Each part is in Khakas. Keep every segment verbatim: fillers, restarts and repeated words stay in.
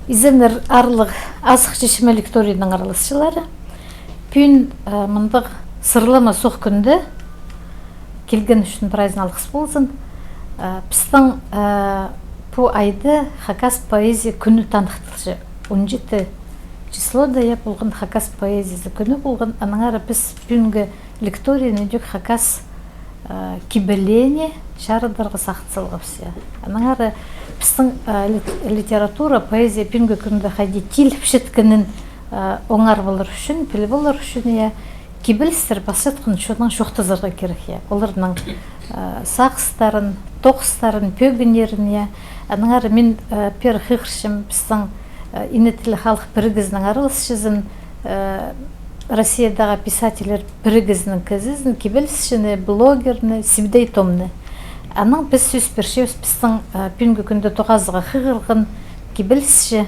Изеннер, аарлығ «Азых чечме» лекторийның араласчылары. Пӱӱн, э, мындағ сырлама суғ кӱнде килген ӱчӱн прайзына алғыс ползын. Э, пістің, э, пу айда хакас поэзия кӱні таныхталча. Он читі числода, я, полған хакас поэзиязы кӱні полған. Аннаңар піс пӱӱнгі лекторийны ідӧк хакас, э, кибелеен чарыдарға сағын салғабыс, я. Аннаңар пістің, э, лит-, литература, поэзия пӱӱнгі кӱнде хайди тиліпчеткенін, э, оңар полар ӱчӱн, піліп алар ӱчӱн, я, кибелістер пасчатхан чоннаң чоохтазарға кирек, я. Оларның, э, сағыстарын, тоғыстарын, пӧгіннерін, я. Аннаңар мин, э, пеер хығырчам пістің, э, Ине тілі халых пірігізінің араласчызын, э, Россиядағы писательлер пірігізінің кізізін, кибелісчіні, блогерні, Сибдей Томны. Анаң піс сӧс пирчебіс пістің, э, пӱӱнгі кӱнде тоғазығға хығырған кибелісчі,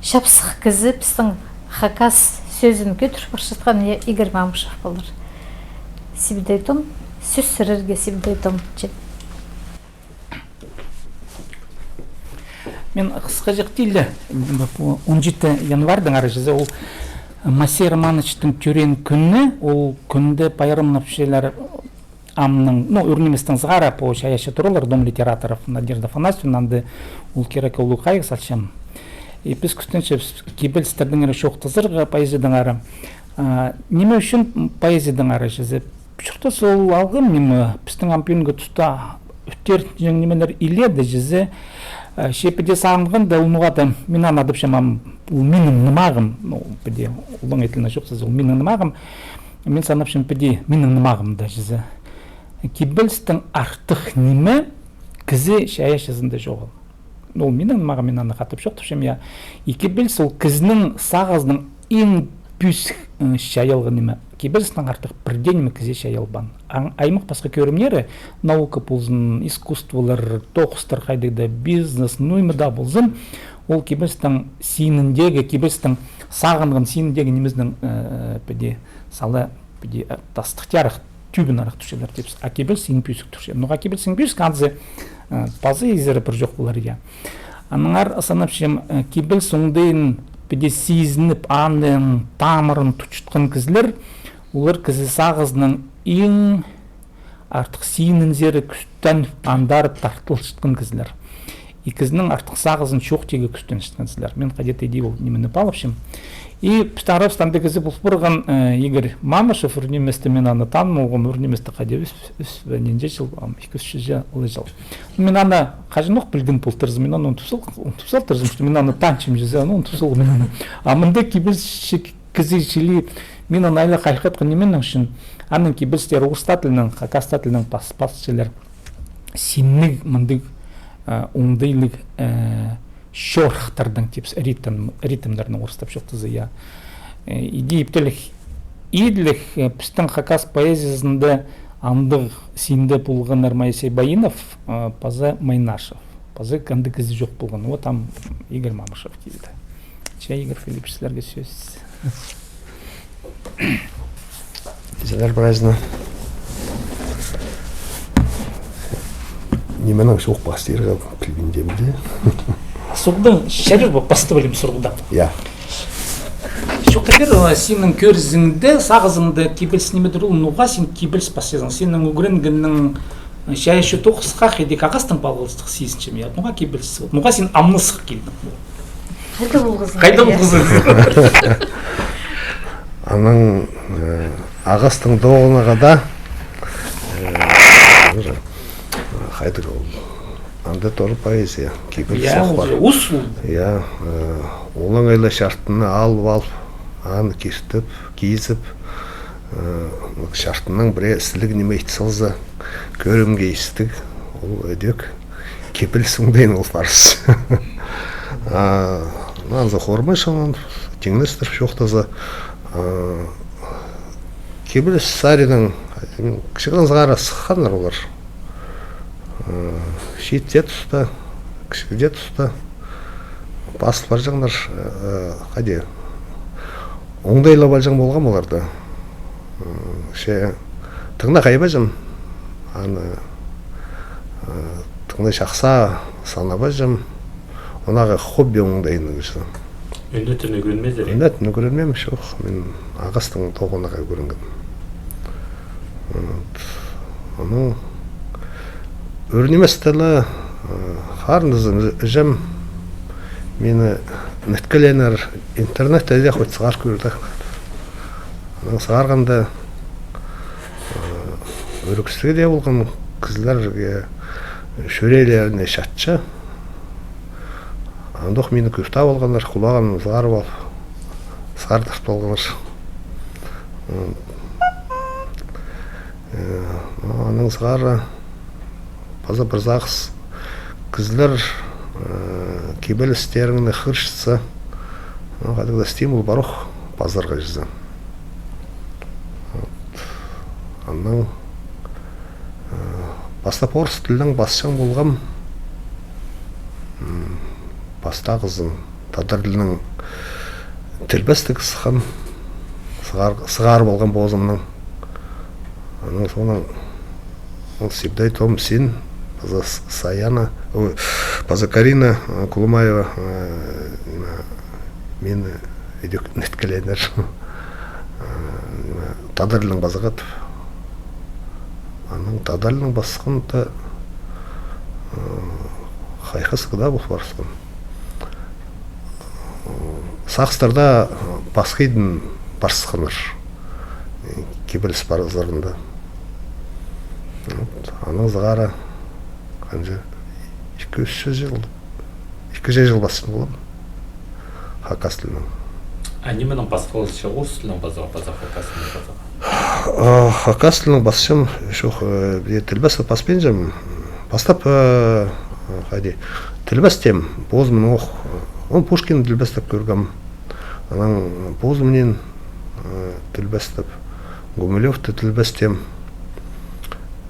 чапсых кізі, пістің хакас сӧзін кӧдіріп парчатхан, я, Игорь Мамышев полар. Сибдей Том, сӧс сірерге, Сибдей Том, че. Мин хысхаҷах тилі, он читі январьдаң ары чізе, ол Моисей Романовичтің тӧреен кӱні, ол кӱнде пайрамнапчалар. Амның, ну, ӱр ниместең сығара пу чайаачы туралар, Дом литераторов, Надежда Афанасьевна, анда ол кирекке улуғ хайығ салчам. И піс кӱстенчебіс кибелістердеңер чоохтазарға поэзиядаң ары. А, ниме ӱчӱн поэзиядаң ары чізе? Чуртас ол алғым ниме, пістің ам пӱӱнгі туста ӱттер нимелер илееде чізе, а, че піди сағынғанда, ол ноға-да, мин аны адапчам ам, ол минің нымағым, ну, піди, улуғ тілінең чоохтаза, ол минің нымағым. Мин санапчам, піди, минің нымағым даа чізе. Кибелістең артых ниме кізі чайаачызында чоғыл. Ол минің нымағым, мин аны хатап чоохтапчам, я. И кибеліс ол кізінің сағызының иң пӧзік, ы, чайалған ниме. Кибелістең артых пір дее ниме кізі чайалбаан. Аң-, аймах пасха кӧрімнері, наука ползын, искусстволар, тоғыстар, хайдағ даа бизнес, ну, ниме дее ползын, ол кибелістің синіндегі, кибелістің сағынған синіндегі нимезінең, э, піди сала, піди, э, тастыхтарах, тӧбін арах тӱсчелер тіпчебіс. А кибеліс иң пӧзік тӱсче. Ноға кибеліс иң пӧзік, анзы, э, пазы изері пір чох полар, я. Аннаңар санапчам, э, кибеліс оңдайын піди сизініп, аның тамырын тутчатхан кізілер, олар кізі сағызының иң артых синінзер кӱстеніп, андар тартылчатхан кізілер. И кізінің артых сағызын чоохтирға кӱстенчеткен кізілер. Мин хайди-да иди ол нимені паалапчам. И пістің арабыста андағ кізі пол парған, э, Игорь Мамышев, ӱр ниместе мин аны таныдым, ӱр ниместе хайди ӱс, ӱс, нинҷе чыл, ам, ікі ӱс чыл, ол чыл. Мин аны хаҷанох пілген полтырзым, мин аны унтуп сал-, унтуп салтырзым, что мин аны танчам чізе, аны унтуп салғам мин аны. А мында кибелісчі кізі чіли, мин аны айлах хайхатхан ниме ӱчӱн, аның кибелістері орыс тілінең, хакас тілінең пас-, пасчалар. Синніг мындағ, э, оңдайлығ, э, чорыхтардаң тіпчебіс, ритм, ритмдернең орыстап чоохтаза, я. Э, иди иптелік, идлік, э, пістің хакас поэзиязында андағ синде полғаннар Моисей Баинов, э, паза Майнашев. Паза андағ кізі чох полған. Вот ам Игорь Мамышев килді. Че, Игорь Филиппович, сірерге сӧс. Сірер прайзына. Нименең чоох пастирға пілбинчем дее. Сурығдаң чарир ба, пастап алим сурығдаң. Я. Чоохтап пир, а, синің кӧрізіңде, сағызыңда кибеліс нимедір ол, ноға син кибеліс пасчазың? Синің ӱгренгенің чайаачы тоғысха, хайдағ ағастаң палғалыстығ сизінчем, я. Ноға кибеліс? Ноға син ам на сых килдің? Хайда полғазың? Хайда полғазың? Анаң, э, ағастаң тоғынарға даа, э, хайдағ ол. Анда тур поэзия, кибеліс. Я, ол чох пар. Ус ол. Я, э, олаңай ла чартыны алып алып, аны киртіп, кизіп, э, чартынаң пірее істіг ниме ит салза, кӧрімге истіг, ол ідӧк кибеліс оңдайын ол парыс. А, ну, анзы хормай чонын тиңнестіріп чоохтаза, а, кибеліс саринаң, кічігдең сығара сыхханнар олар. Э, чиитте туста, кічігде туста пас парҷаңнар, э, хайди, оңдайлап алҷаң полғам оларны. М, че тың на хайбаҷам, аны, э, тың на чахсы санабаҷам. Мынағы хобби оңдайынаң чізе. Ӱнетін ӱгренмезер? Ӱнетін ӱгренмеем, чох. Мин ағастың тоғынарға ӱгренген. Вот. Анаң ӱр ниместе ле, э, харындазым, іҷем мині ниткеленер, интернетте дее хоть сығар кӧр дее. Анаң сығарғанда, э, ӱріксіг дее полған, кізілерге чӱреелеріне чатча. Андох мині кӧп таап алғаннар, хулағым сығарып алып, сығардырып алғаннар. М. Э, ну, анаң сығара паза пір сағыс кізілер, э, кибелістеріңні хығырчатса, ну, хайдағ-да стимул парох пазарға чізе. Вот. Анаң, э, пастап орыс тілінең пасчаң полғам. М, пастағызын тадар тілінең тілбестіг сыххам, сығар-, сығарып алғам позымның. Анаң соонаң, ол Сибдей Том, син, паза С-, Саяна, ой, паза Карина, э, Кулумаева, э, ниме, мині ідӧк ниткеленер. Э, ниме, тадар тілінең пазығат. Анаң тадар тілінең пасханда, э, хайхы-сығда пол парысхан. Сағыстарда пасхидын парысханнар. Кибеліс парызарында. Вот. Анаң сығара, ханҷа, ікі-ӱс чыл, ікі чыл пасчаң полам хакас тілінең. А нименең пасхаласча, орыс тілінең пазарға, паза хакас тілінең пазарға? А, хакас тілінең пасчам, чох, э, тілбестеп паспинчам. Пастап, э, хайди, тілбестеем, позымның ох, он Пушкин тілбестеп кӧргем. Анаң позымның, э, тілбестеп, Гумилёвты тілбестеем.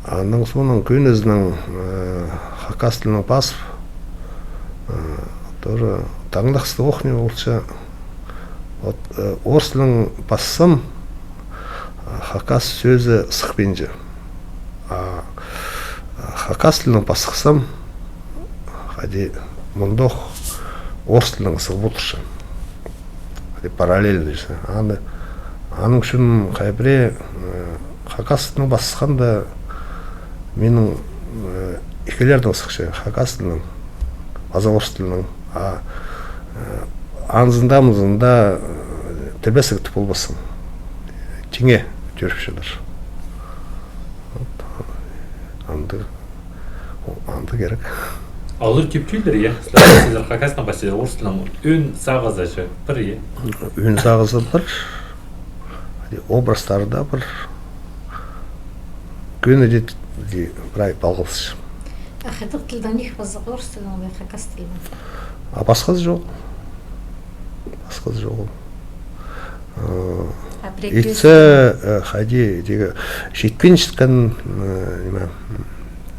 Анаң соонаң кӧнізінең, э, хакас тілінең пазып, э, тоже таңнахсты ох ниме полча. Вот, э, орыс тілінең пассам, э, хакас сӧзі сыхпинча. А, э, хакас тілінең пасхасам, хайди, мындох орыс тілінең сығып одырча. Хайди, параллельно чізе. Аны, аның ӱчӱн хай пірее, э, хакас тілінең пасханда минің, э, ікілердең сыхча, хакас тілінең, паза орыс тілінең. А, э, анзында-мынзында, э, тілбестіг тіп полбассың. Тиңе тӧріпчелер. Вот. Андағ, о, андағ кирек. Олар тӧптірлер, я? Сірер хакастаң пасчазар, орыс тілінең ӧӧн сағызы чи пір, я? Ӧӧн сағызы пір. Образтары даа пір. Кӧні дее, дее прай палғалыс. А хайдағ тілдең ниик пазох, орыс тілінең бе, хакас тілінең? А пасхазы чоғыл. Пасхазы чоғыл. Э, а пірее итсе, э, хайди, тигі читпинчеткен, э, ниме,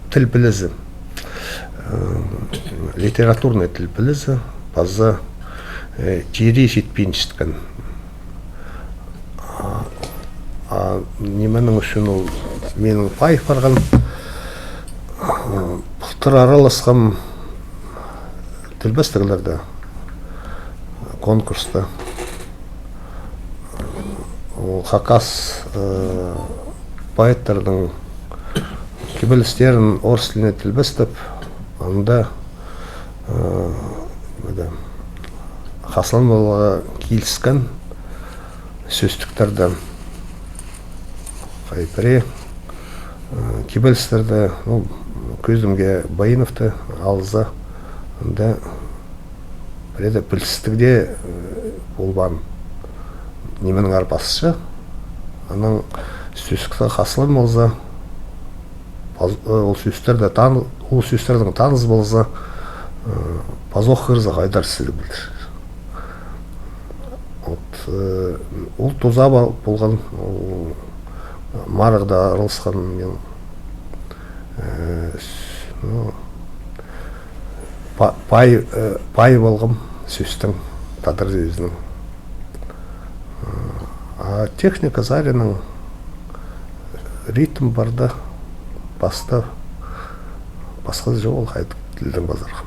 тіл пілізі. Э, литературный тіл пілізі, паза, э, тири читпинчеткен. А, а нименің ӱчӱн ол минің пай парған? Былтыр араласхам тілбестіглерде, конкурста. Ол хакас, э, поэттарның кибелістерін орыс тіліне тілбестеп, анда, э, ниме, хазыланмаларға киліскен сӧстіктердең. Хай пірее, э, кибелістерде, ну, кӧзідімге, Баиновты алза, анда пірееде пілістіг дее, э, полбаан. Нименеңер пасча, анаң сӧстікті хазыланмалза, паз-, э, ол сӧстерде тан-, ол сӧстердең таныс полза, э, пазох хығырза, хайдар сіліг пілдір. Вот, э, ол туза ба-, полған, ол марығда араласхан мин, э, с-, ну, па-, пай, э, пай полғам сӧстің, тадар сӧзінің. А техника саринаң ритм парды, паста, пасхазы чоғыл хайдағ тілдең пазарға.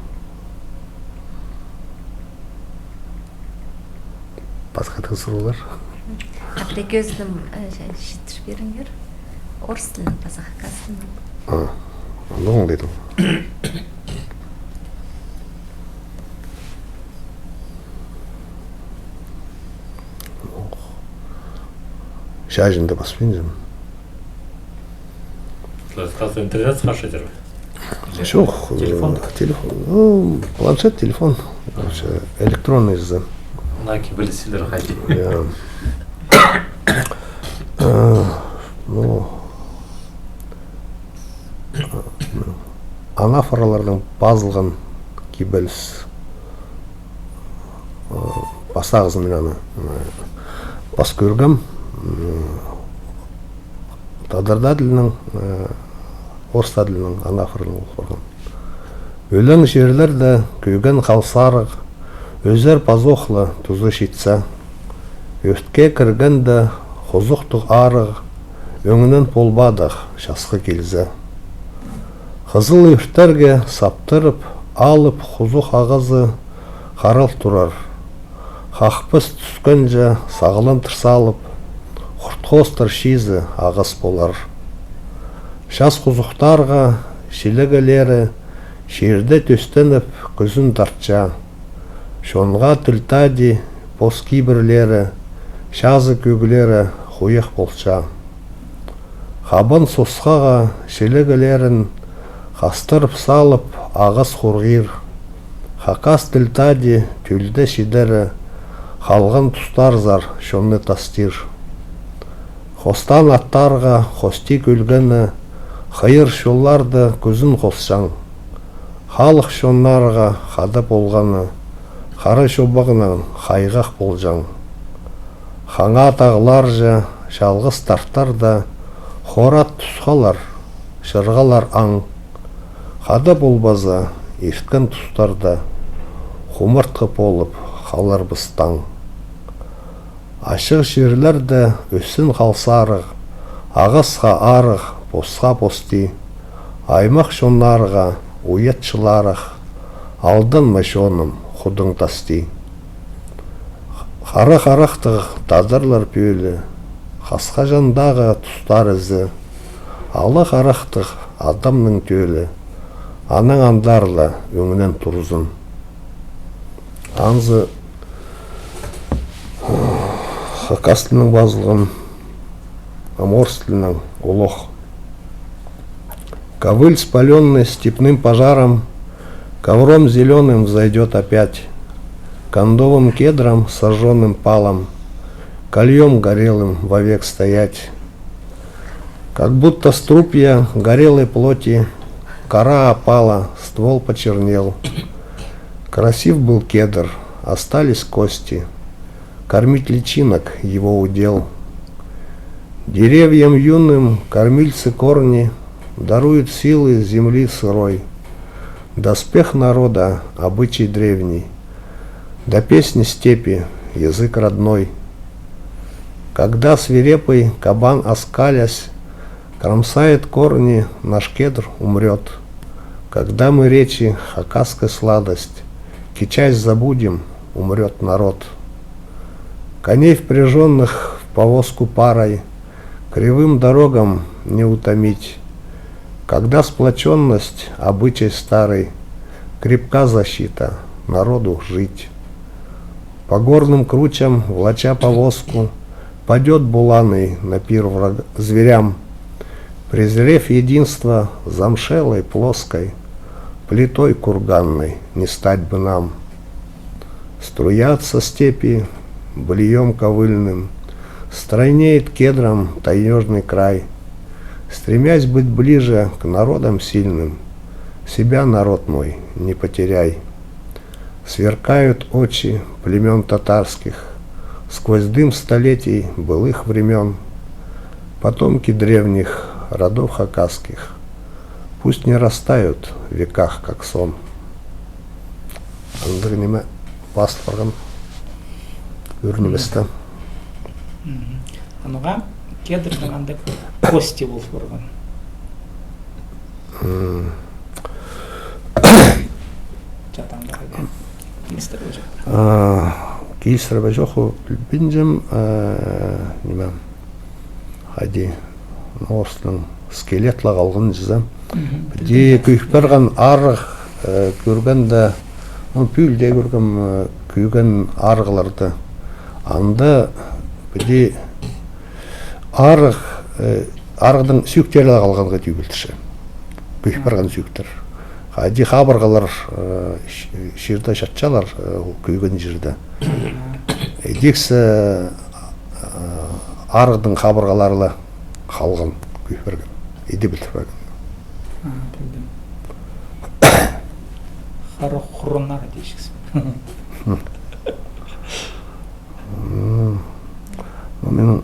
Пасха даа сурығлар. А пірее кӧзідім, э, читір пиріңер. Орыс тілінең паза хакас тілінең. А, аны оңдайдым. Чаҷында паспинчам. Интернет сығарчадыр ба? Чох, телефон. Э, телефон. Ну, планшет, телефон. Короче, электронный язы. Мына кибелістер хайди. Я. Э, ну, анафорлардаң пазылған кибеліс. Э, пастағызын мин аны, э, пас кӧргем. М, тадар тілінең, э, орыс тілінең анафорлар пол парған. Ӧлең чирлерде кӧген халсарығ, ӧзер пазох ла тузы читсе. Ӧртке кіргенде хозухтығ арығ, ӧңнең полбадах часхы килзе. Хызыл ӧрттерге саптырып, алып хозух ағазы харал турар. Хахпас тӱскенҷе сағландыр салып, хурт хоостар чиизі ағас полар. Час хозухтарға чилегелері чирде тӧстеніп кӱзін тартча. Чонға тіл тади пос кибірлері, чазы кӧглері хуйах полча. Хабан сосхаға чилегелерін хастырып салып, ағас хурғир. Хакас тіл тади тӧлде чидері, халған тустарзар чонны тастир. Хостаан аттарға хости кӧлгені, хыйыр чолларда кӱзін хосчаң. Халых чоннарға хада полғаны, хара чобағнаң хайғах полҷаң. Хаңа тағларҷа чалғыс тартарда хорат тусхалар, чырғалар аң. Хада полбаза ирткен тустарда хумартхы полып халарбыс таң. Ачығ чирлерде ӧссін халсарығ, ағасха арығ, посха пости. Аймах чоннарға уят чыларах, алданма, чоным, худың тасти. Хара харахтығ тадарлар пӧлі, хасха чандағы тустар ізі, ала харахтығ адамның тӧлі, анаң андар ла ӧңнең турзын. Анзы хакас тілінең пазылған, ам орыс тілінең олох. Ковыль, спалённый степным пожаром, ковром зелёным взойдёт опять, кондовым кедром, сожжённым палом, кольём горелым вовек стоять. Как будто струпья горелой плоти, кора опала, ствол почернел. Красив был кедр, остались кости, кормить личинок его удел. Деревьям юным кормильцы корни даруют силы земли сырой, доспех народа, обычай древний, да песни степи, язык родной. Когда свирепый кабан, оскалясь, кромсает корни, наш кедр умрёт. Когда мы речи, хакасская сладость, кичась забудем, умрёт народ. Коней, впряжённых в повозку парой, кривым дорогам не утомить. Когда сплочённость, обычай старый, крепка защита, народу жить. По горным кручам, влача повозку, падёт буланый на пир враг-, зверям. Презрев единство замшелой плоской, плитой курганной не стать бы нам. Струятся степи былиём ковыльным, стройнеет кедром таёжный край. Стремясь быть ближе к народам сильным, себя, народ мой, не потеряй. Сверкают очи племён татарских, сквозь дым столетий былых времён. Потомки древних родов хакасских, пусть не растают в веках, как сон. Андағ ниме пазыл парған. Ӱр ниместе. Мгм. Анаң кедрдең андағ кости пол парған. М. Чатамда хайда. Килістіре ол чатта. А, Килістіре бе, чох па, пілбинчем, э, ниме, хайди, нооснығ скелет ла халған чізе. Мгм. Піди кӧй парған арығ, э, кӧргенде, ну, пӱӱл дее кӧргем, э, кӧйген арығларны. Анда піди арығ, э, арығның сӧӧктері ла халғанға тӧӧй пілдірче. Кӧй парған сӧӧктер. Хайди хабырғалар, э, ч-, чирде чатчалар, э, ол кӧйген чирде. Идӧк сі, э, арығның хабырғалары ла халған, кӧй парған. Иди пілдір парған. А, пілдім. Хара хуруннар дээчіксің. М, ну, минің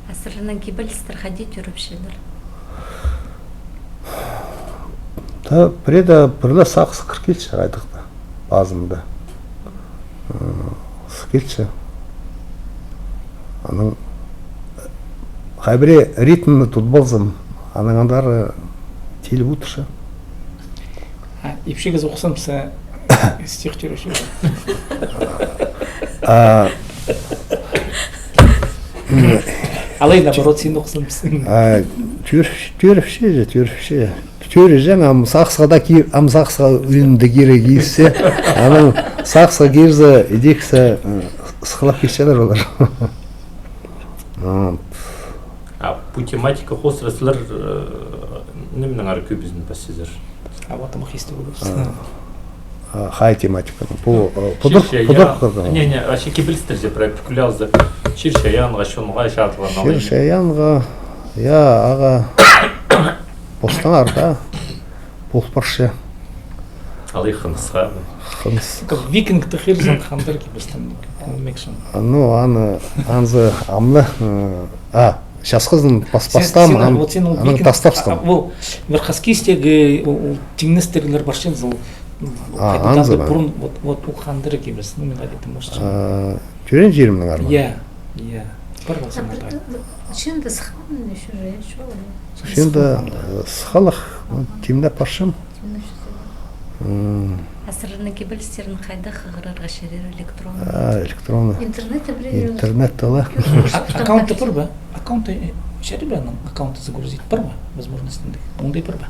А сірернің кибелістер хайди тӧріпчелер? Та, пірееде пірле сағысха кір килче, хайдағ-да, пазымда. М, с-, килче. Анаң, хай пірее ритмні тут ползам, анаң андар, э, тиліп утырча. А, ипчі кізі охсамса, стих тӧріпче. А, алай, наоборот, син охсамсың. А, тӧр-, тӧріпче же, тӧріпче. Тӧріпчең, ам сағысха даа кир-, ам сағысха ӱнде кире кирзе, анаң сағысха кирзе, идӧк сі, ы, сыхлап килчелер олар. Вот. А пу тематика хоостыра сірер, э, нименең ары кӧбізін пасчазар? А вот ам хисті болур. А, а, хай тематика. Пу, э, пудур, чир-чайаан, пудур хырдың. Не, не, вообще кибелістер же прай пӱкӱле алза. Чир-чайаанға, чонға, чарыдыларға. Чир-чайаанға, я, ағаа, постаңар даа. Пол парча. Алай хынысха. Хыныс. Как викингті хығырзаң, хандыр кибістің, ілмексің. А, ну, аны, анзы амны, э, а, часхызын пас-, пастаам, сен, ан-, вот сен ол анаң викинг-, тастапсың. А, ол Верхоскийстегі ол, ол тиңнестіглер парча, ол, а, хайди анзы ба? Пурун, вот, вот ол хандыр кибіс, ну, мин хайди, ты можешь. А, тӧреен чирімнең ары ма? Я, я. Пар полза, а, пар. Чынында сыххан ещё же, ещё. Чынында, э, сыхханнар, ну, тимнеп парчам. М. А сірернің кибелістерін хайда хығырарға чарир, электронный? А, электронный. Интернетте пірее. Интернетте ла. А, аккаунты пар ба? Аккаунты, э, чарир ба аның аккаунты загрузить, пар ба? Возможность андағ. Оңдай пар ба?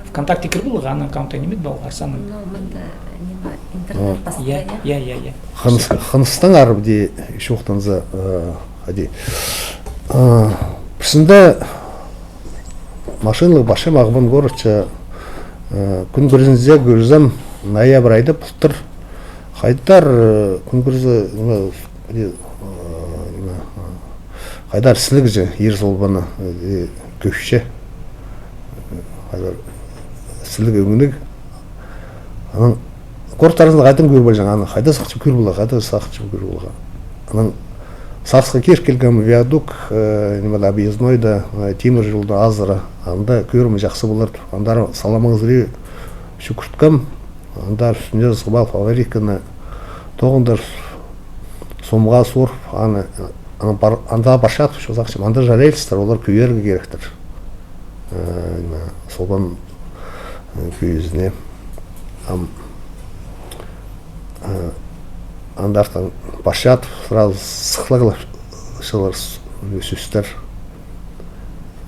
ВКонтакте кір поларға, аның аккаунты ниме поларға, арсаның. Ну, мында, ниме, интернет пастыра, я? Я, я, я. Хыныс-, хыныстаңар піди чоохтанза, э, хайди. Э, пірсінде машинаға парчам Ағбан городча, э, кӱн кірзінзе кӧрзем, ноябрь айда полтыр. Хайдар, э, кӱн кірзе, ниме, э, ниме, э, хайдар сіліг же, Ир Солбаны, э, кӧйче. Хайдар сіліг ӧңніг. Анаң город аразында хайдаң кӧр полҷаң, аны хайда сағынчам кӧр поларға, хайда сағынчам кӧр поларға. Анаң сағысха кир килгем, виадук, э, ниме, объезднойда, э, тимір чолда азыра, анда кӧрім чахсы полар. Андар саламаң сірее чӱгӱрткем, андар ӱстӱнде сығып ал фабриканы, тоғындар сомға сурып, аны, аны пар-, анда парчатып, чо сағынчам, анда же рельстер, олар кӧйерге киректер. Э, ниме, Солбан, э, кӧйізіне. Ам, э, андартын парчатып, сразу сыхлағлап чылар с-, сӧстер.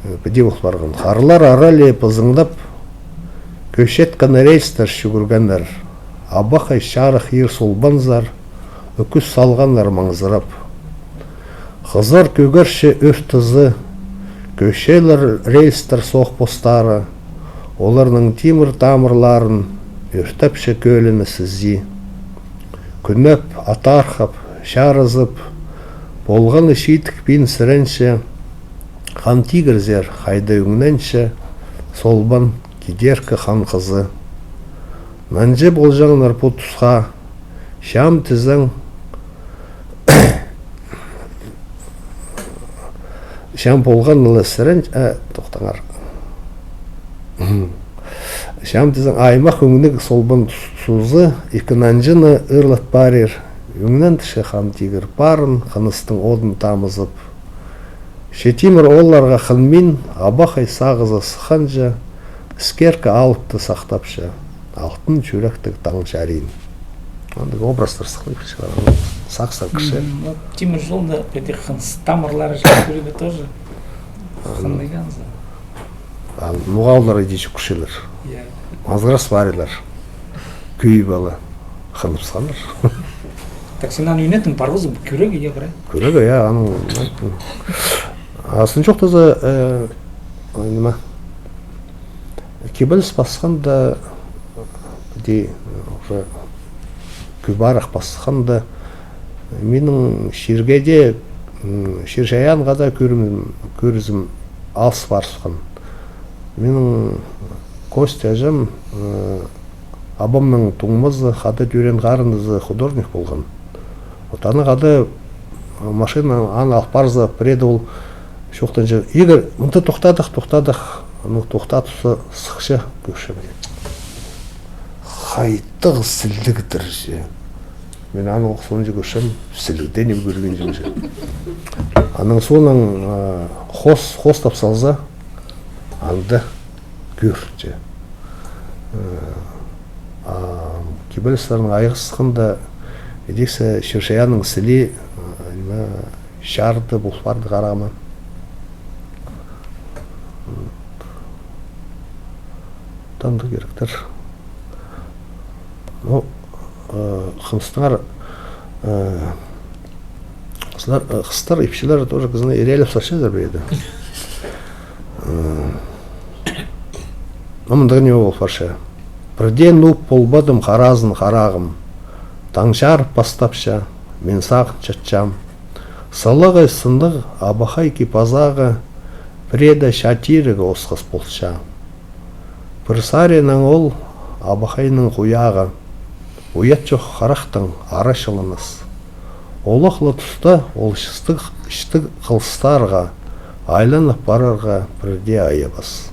Э, піди пол парған. Харлар ара ле пызыңнап, кӧйчеткен рельстер чӱгӱргеннер. Абахай чарых Ир Солбанзар, ӱкӱс салғаннар маңзырап. Хызар кӧгерче ӧс тызы, кӧйчелер рельстер соох постары, оларның тимір тамырларын ӧртепче кӧліні сізі. Кӱнеп, атархап, чарызып, полғаны читік пин сіренче, Хан Тигір сер хайда ӧңненче, Солбан, Кидеркі хан хызы. Нанҷы полҷаңнар пу тусха, чам тізең, чам полған ла сірен-, э, тохтаңар. Чам тізең, аймах ӧңніг Солбан сузы, ікі нанҷыны ырлат парир. Ӧңненче Хан Тигір парын, хыныстың одын тамызып. Че тимір оолларға хынмин, абахай сағызы сыхханҷа, іскеркі алыпты сахтапча, алтын чӱректіг таң чарин. Андағ образтар сыхлай пирчелер, сағыстар кірче. М, ну, Тимір чолда педе хыныс тамырлары же кӧреді тоже. Ан- Хынығ анзы. А ноға олар иди чӱгӱрчелер. Я. Азырас парилар. Кӧй пала. Хыныбысханнар. Так син аны ӱнеттің парғазың, кӧрерге, я, пре? Кӧрерге, я, аның, ну, а сын чоохтаза, э, ниме, кибеліс пасханда, педе, уже кӧбірек пасханда, минің чирге дее, м, чир-чайаанға даа кӧрім-, кӧрізім алыс парысхан. Минің Костя аҷам, э, абамның туңмазы, хада тӧреен харындазы художник полған. Вот аны хада, э, машина аны алып парза, пірее ол чоохтанча: «Игорь, мында тохтадых, тохтадых». Ну, тохтап турза, сыхча, кӧрче, педе. Хайдағ сіліг тірче. Мин аның ох соонҷа кӧрчем, сілігде ниме кӧргенҷем чи. Анаң соонаң, а, хоос, хоостап салза, анда кӧр чи. Э, а кибелістернең айғасханда, идӧк чир-чайаанның сілии, э, ниме, чарды пол парды, харағым. М. Таңда киректер. Ну, э, хыныстаңар, э, хыстар, э, хыстар, ипчілер тоже кізіні иреелеп салчалар педе. Э, ну, мындағ ниме пол парча. Пірдее нуп полбадым харазын, харағым. Таң чарып пастапча, мин сағынчатчам. Сылығай сыннығ абахай кип-азағы пірее дее чатирығы осхас полча. Пір саринаң ол абахайның хуяғы. Уят чох харахтаң ара чыланас. Олах ла туста ол чыстығ, чыстығ хылыстарға айланып парарға пірдее айабас.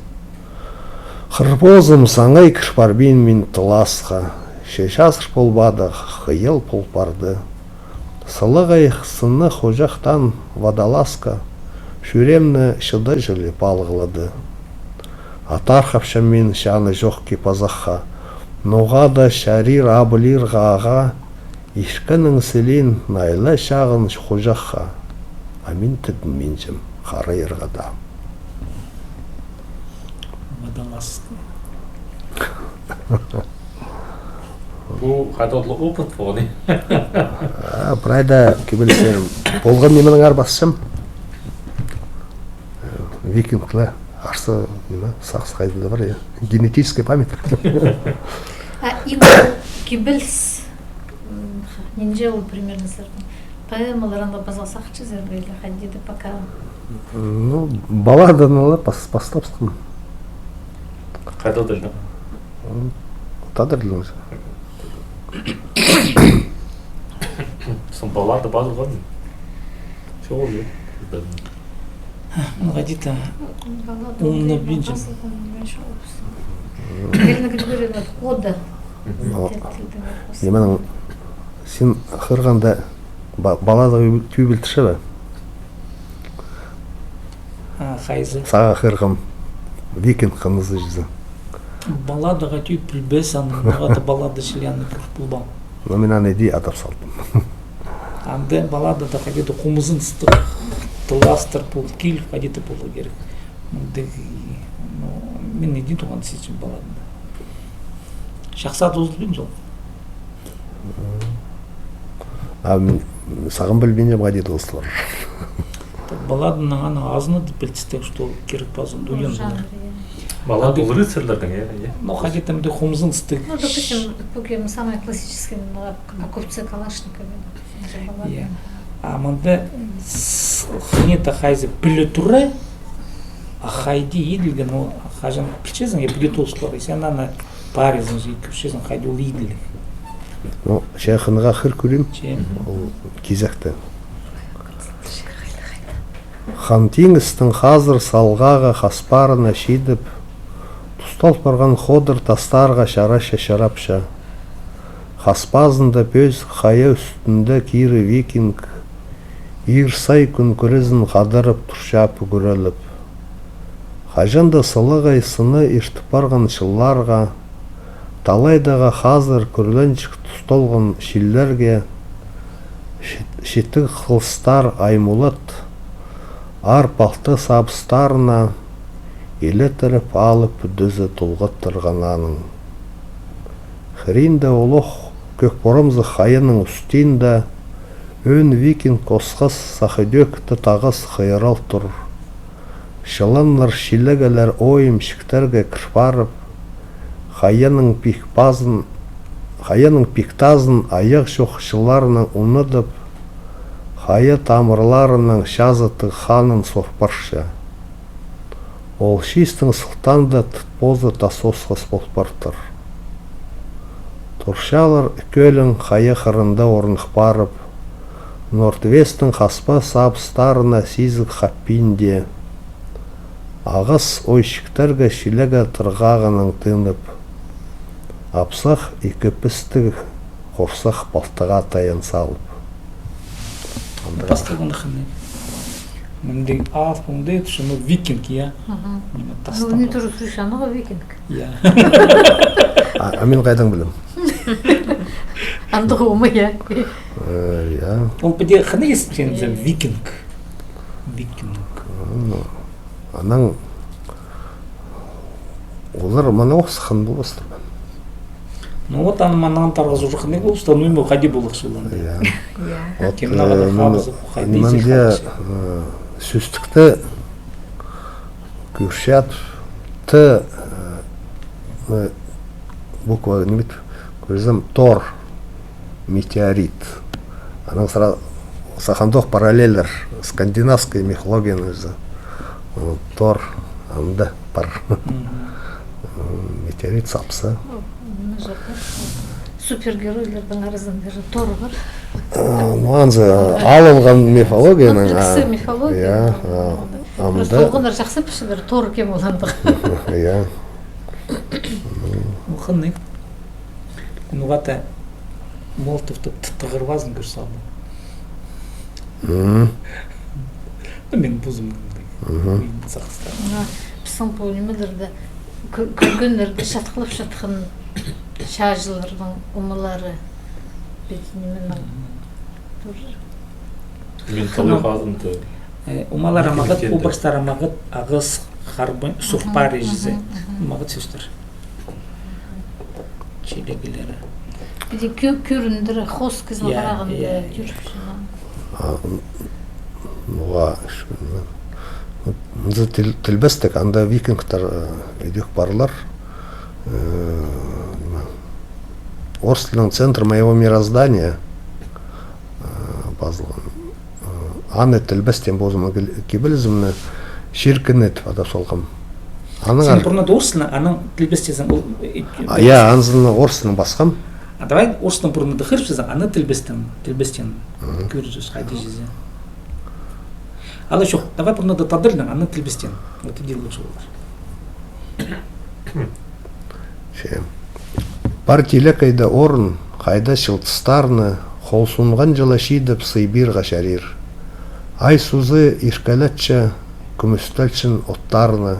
Хыр позым саңай кір парбин мин тыласха. Че чазыр полбады, хыйал пол парды. Сылығай сыннығ хучахтаң водолазка чӱреемні чыда чіли палғылады. Атархапчам мин чаны чох кип-азахха, ноға-да чарир абылирға ағаа, иркеннің сілиин найла чағын хучахха, а мин тідінминчем харайырға даа. Водолазка. Пу хайдағ-да опыт полған, я? А, прайда кибелісте полған нименең арбасчам. Викингла арса, ниме, сағыс хайдағ-да пар, я. Генетическая память. А, и кибеліс, м, нинҷе ол примерно сірернің? Поэмаларны паза сағынчазар ба, или хайди-да пока? Ну, балладаны ла пас-, пастапчам. Хайдағ тілде? М, тадар тілінде. Соонаң баллада пазылған. Чоғыл, я. Ну, хайди-да. Баллада оңнап ондай пинчем. Пазылған, ниме чоғыл. Мгм. Кода. Мгм. О, нименің, син хығырғанда ба-, баллада тӱ-, тӱбілтірче бе? А, хайзы? Сағаа хығырғам, викинг хынызы чізе. Балладаға тӱбілбес, аны, ноға-да баллада чіли аны кӧріп полбаам. Но мин аны иди адап салдым. Анда балладада хайди-да хомзыныстығ тылластар пол киліп, хайди-да поларға кирек. Мындағ, ну, мин иди тоғын сизінчем балладаны. Чахсы тоозылбин чол. А м, сағам пілбинчем, хайди тоозылар. Балладаның аны азыны даа пілдістіг, что кирек пазын. Ну, туйын жанр, я. Баллада ол рыцарьларның, я, я. Ну, хайди-да мындағ хомзыныстығ. Ну, допустим, пу кем самый классический, ну, о купце Калашникове, допустим, баллада. Я. А мында с-, хынығ хайзы піле тура, а хайди иділген, ну, хаҷан пілчезің, я, піле тоозылар. Сен аны паризың, же кӧрчезің, хайди ол иділген. Ну, че хынығ хығыр кӧрим. Че. Ол кизекті. Хан Тиңістің хазыр салғағы хаспарына чидіп, тустал парған ходыр тастарға чарача чарапча. Хас пазында пӧзік хая ӱстӱнде кирі викинг, иир сай кӱн кӱрезін хадырып турча пӱгӱреліп. Хаҷан-да сылығай сыны иртіп парған чылларға, Талайдағы хазыр кӱрленҷік тусталған чиллерге чит-, читіг хылыстар аймулат, аар палты сабыстарына илеттіріп алып, пӱдізі толғаттырған аның. Хыринда олох кӧк порамзых хайаның ӱстӱнде ӧӧн викинг осхас сах идӧк тағыс хыйырал тур. Чыланнар чилегелер ойым чіктерге кір парып, хайаның пик пазын, хайаның пик тазын аяғ чох чылларынаң ундадып, хая тамырларынаң чазы тығ ханын сор парча. Ол чистің сылтаанда тыт позы тас осхас пол партыр. Турчалар кӧлің хая хырында орных парып, Норд-Вестің хаспа сабыстарына сизіг хаппинде. Ағас ой чіктерге чилеге тырғағынаң тынып, апсах ікі пістіг хорсах палтыға тайан салып. Пасталған хынығ. Мындағ ас оңдай тӱсче, ну, викинг, я. Ага. Ниме, ну, тастан. Не тоже слышала, ну, викинг. Я. А, а мин хайдаң пілем? Андағ ома, я. Э, я. Ол піди хынығ естілче, викинг. Викинг. Ну, анаң олар мына осхан полбастар. Ну вот, аны мыннаң тарғазып уже хынығ полбастар, ну, ниме, хайди полча ол анда. Я. Я. Вот, кем, э, мына хайди мында, э, сӧстікті кӧрче, т, э, буква, ниме, кӧрзем, тор. Метеорит. Анаң сразу сах андох параллельлер. Скандинавская мифологияның ӧзі. Ол тор анда пар. Мгм. Метеорит сапса. Ол, ниме, супергеройларның аразында же тор пар. А, ну, анзы алылған мифологияның, комплекс, а, мифология. Я, а, анда. Просто олғаннар чахсы пілчелер, тор кем ол андағ. Я. Ол хынығ. Ноға-да Молотовты т-, тығырбазын кӧр салды. Мгм. Ну, мин позым мындағ. Мгм. Мин сағыстар. Мына пістің пу нимелерде кӧ-, кӧргеннерде чатхылап чатхан чааҷыларның омалары. Пит нименің тоже. Мин талай хазым ты. Э, омалары мағат, образтары мағат, ағас, харбан, сох пар иҷезі. Мгм, мгм. Мағат сӧстер. Чилегелері. Піди кӧ-, кӧріндіре, хос кізі, я, қарағанда, я, я, тӧрче. А, н-, ноға, ш-, н-, н-, тіл-, тілбестек, анда викингтер, э, идӧк парлар. Э, ниме, орыс тілінің «Центр моего мироздания», э, пазылған. Аны тілбестеен позымның кибелізімні чиркіне тіп адап салғам. Аның... Син пурнада орыс тілін, анаң тілбестезің, ол, э, а, я, анзын орыс тілін пасхам. А давай орыс тілін пурнада хығырып салзаң, аны тілбестеен, тілбестеен кӧрчебіс, хайди чізе. Алай чох, давай пурнада тадар тілін, аны тілбестеен. Вот иди лучше полар. Че. Пар тилекейде орын, хайда чылтыстарны хол сунғанҷа ла чидіп сый пирерге чарир. Ай сузы иркелетче кӱмӱстелчең оттарны,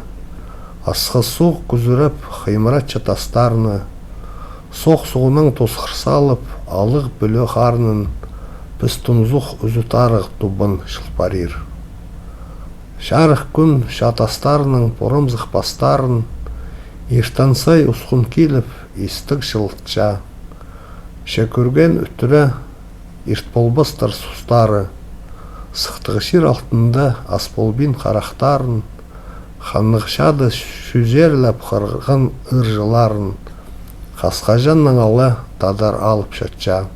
асхыс суғ кӱзіреп хыймыратча тастарны, сох суғнаң тосхыр салып, алығ пӱле харнын, піс тунзух ӱзӱ тарығ тубан чыл парир. Чарых кӱн чаа тастарның порамзых пастарын иртен сай усхун киліп, истіг чылытча. Че кӧрген ӱттіре ирт полбастар сустары, сыхтығ чир алтында ас полбин харахтарын, ханнығ чады чӱзерлеп хырған ыырҷыларын, хасхаҷаннаң ала тадар алып чатча.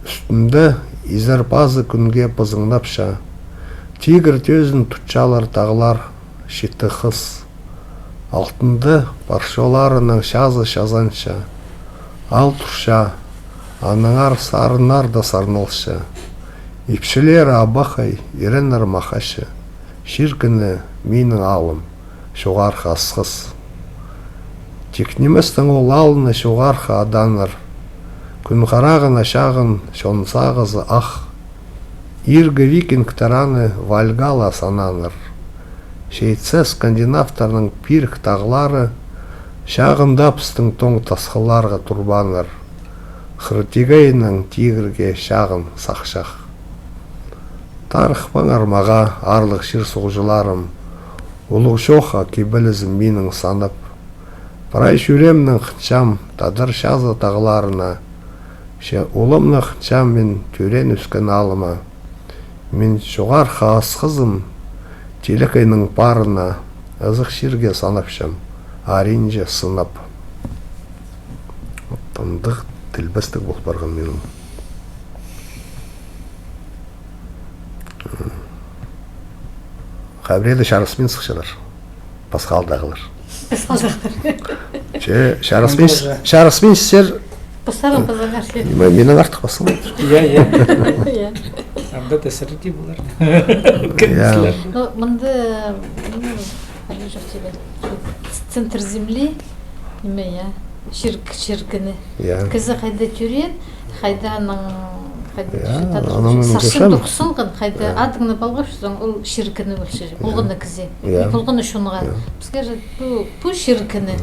Ӱстӱнде изер пазы кӱнге пызыңнапча. Тигір тӧзін тутчалар тағлар, читі хыс. Алтында парчоларының чазы чазанча. Аал турча, аннаңар сарыннар даа сарналча. Ипчілері абахай, иреннер махачы. Чиркіне, минің аалым, чоғархы асхыс. Тик ниместең ол аалны чоғархы аданнар. Кӱн харағына чағын чон сағызы ах. Иргі викингтер аны Вальгала сананнар. Чейтсе, скандинавтарның пирік тағлары Чағында пістің тоң тасхылларға турбааннар, хыр тигейнең тигірге чағын сахчах. Тарыхпаңар мағаа, аарлығ чир-суғҷыларым, улуғ чоохха кибелізім минің санап. Прай чӱреемнең хынчам тадар чазы тағларына, че уламнаң хынчам мин тӧреен-ӧскен аалыма. Мин Чоғархы Асхызым, тилекейнің парына, ызых чирге санапчам, аринҷа сынап. Вот андағ тілбестіг пол парған минің. Хабареде чарыс пин сыхчалар. Пасха аалдағылар. Пасха аалдағылар. Че, чарыс пин, чарыс пин сер. Пастарың пазаңар сер. Ниме, минең артых пасхам. Я, я. Я. Анда да сірерге болар. Я. Ну, мында, ну, али чох тиді. Центр земли. Ниме, я? Чир-, чир кіні. Я. Кізі хайда тӧреен, хайда аның, хайда тӧреен, аның сағынча, сағынча, хайда адыңны палғапчазың, ол чир кіні полча. Полған на кізі. Я. И полған на чонға. Я. Піске же пу, пу чир кіні.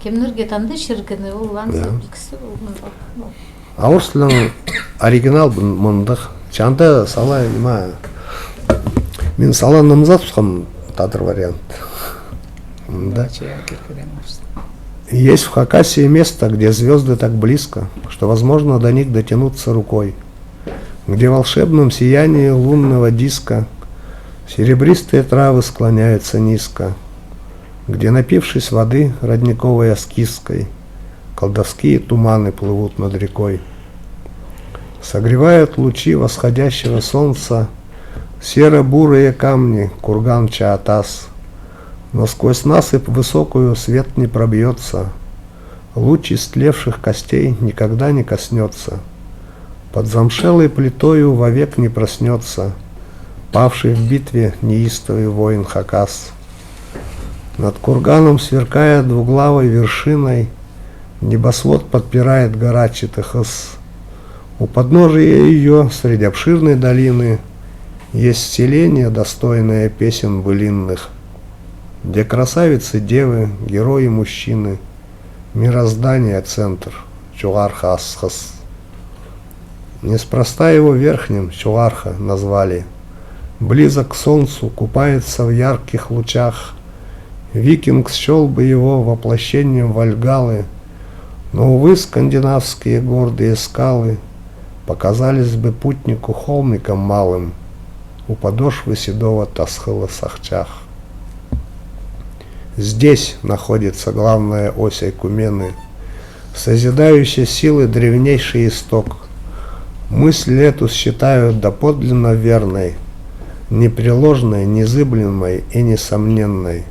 Кемнерге танда чир кіні, ол аңзы пілдістіг, ол мында. А орыс тілінің оригинал мындағ. Че анда сала, ниме, мин сала намзат тутхам тадар вариант. Мында. Есть в Хакасии место, где звёзды так близко, что возможно до них дотянуться рукой, где в волшебном сиянии лунного диска серебристые травы склоняются низко, где, напившись воды родниковой с киской, колдовские туманы плывут над рекой. Согревают лучи восходящего солнца серо-бурые камни курган Чаатас. Но сквозь насыпь высокую свет не пробьётся, луч истлевших костей никогда не коснётся. Под замшелой плитою вовек не проснётся павший в битве неистовый воин Хакас. Над курганом, сверкая двуглавой вершиной, небосвод подпирает гора Читыхыс. У подножия её, среди обширной долины, есть селение, достойное песен былинных, где красавицы-девы, герои-мужчины, мироздания центр, Чоғархы Асхыс. Неспроста его верхним Чоғархы назвали. Близок к солнцу, купается в ярких лучах. Викинг счёл бы его воплощением Вальгаллы, но, увы, скандинавские гордые скалы показались бы путнику холмиком малым у подошвы седого Тасхыла Сахчах. Здесь находится главная ось Ойкумены, созидающей силы древнейший исток. Мысль эту считаю доподлинно верной, непреложной, незыблемой и несомненной.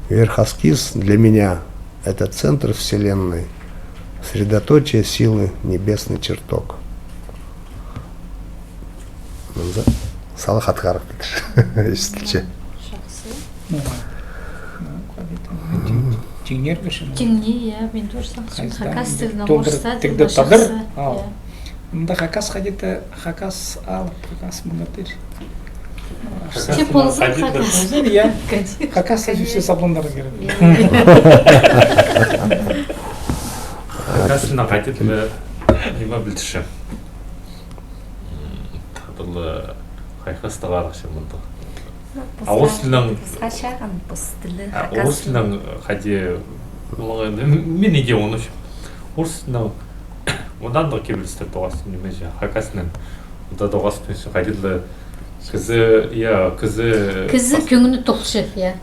Верх Аскиз для меня — это центр вселенной, средоточие силы, небесный чертог. Мынзы сала хатхарах пілдір. Истілче. Чахсы. Ну, а, ну, хайди-да, тиңнер кӧрчем. Тиңней, я, мин тоже сағынчам. Хайзы, хакас тілінең орыс тілінең тадар. А. Я. Мында хакас хайди-да, хакас алып, хакас мындағ тіл. Че ползын хакас. Ползын, я. Конечно. Хакас тілі сӧске сабланарға кирек. Я. Хакас тілінең хайди-да, ниме пілдірче. М, тағдырлы хайхастығ арахчы мындағ. А орыс тілінең, пасха чағын пос тілі, а, хакас орыс тілінең тілі. Хайди, олар, м-, мин иди оңнапчам. Орыс тілінең оңдандығ кибелістер тоғас, ниме же, хакас тілінең. Онда тоғас пілче, хайди-да кізі, я, кізі. Кізі кӧңні толча, я.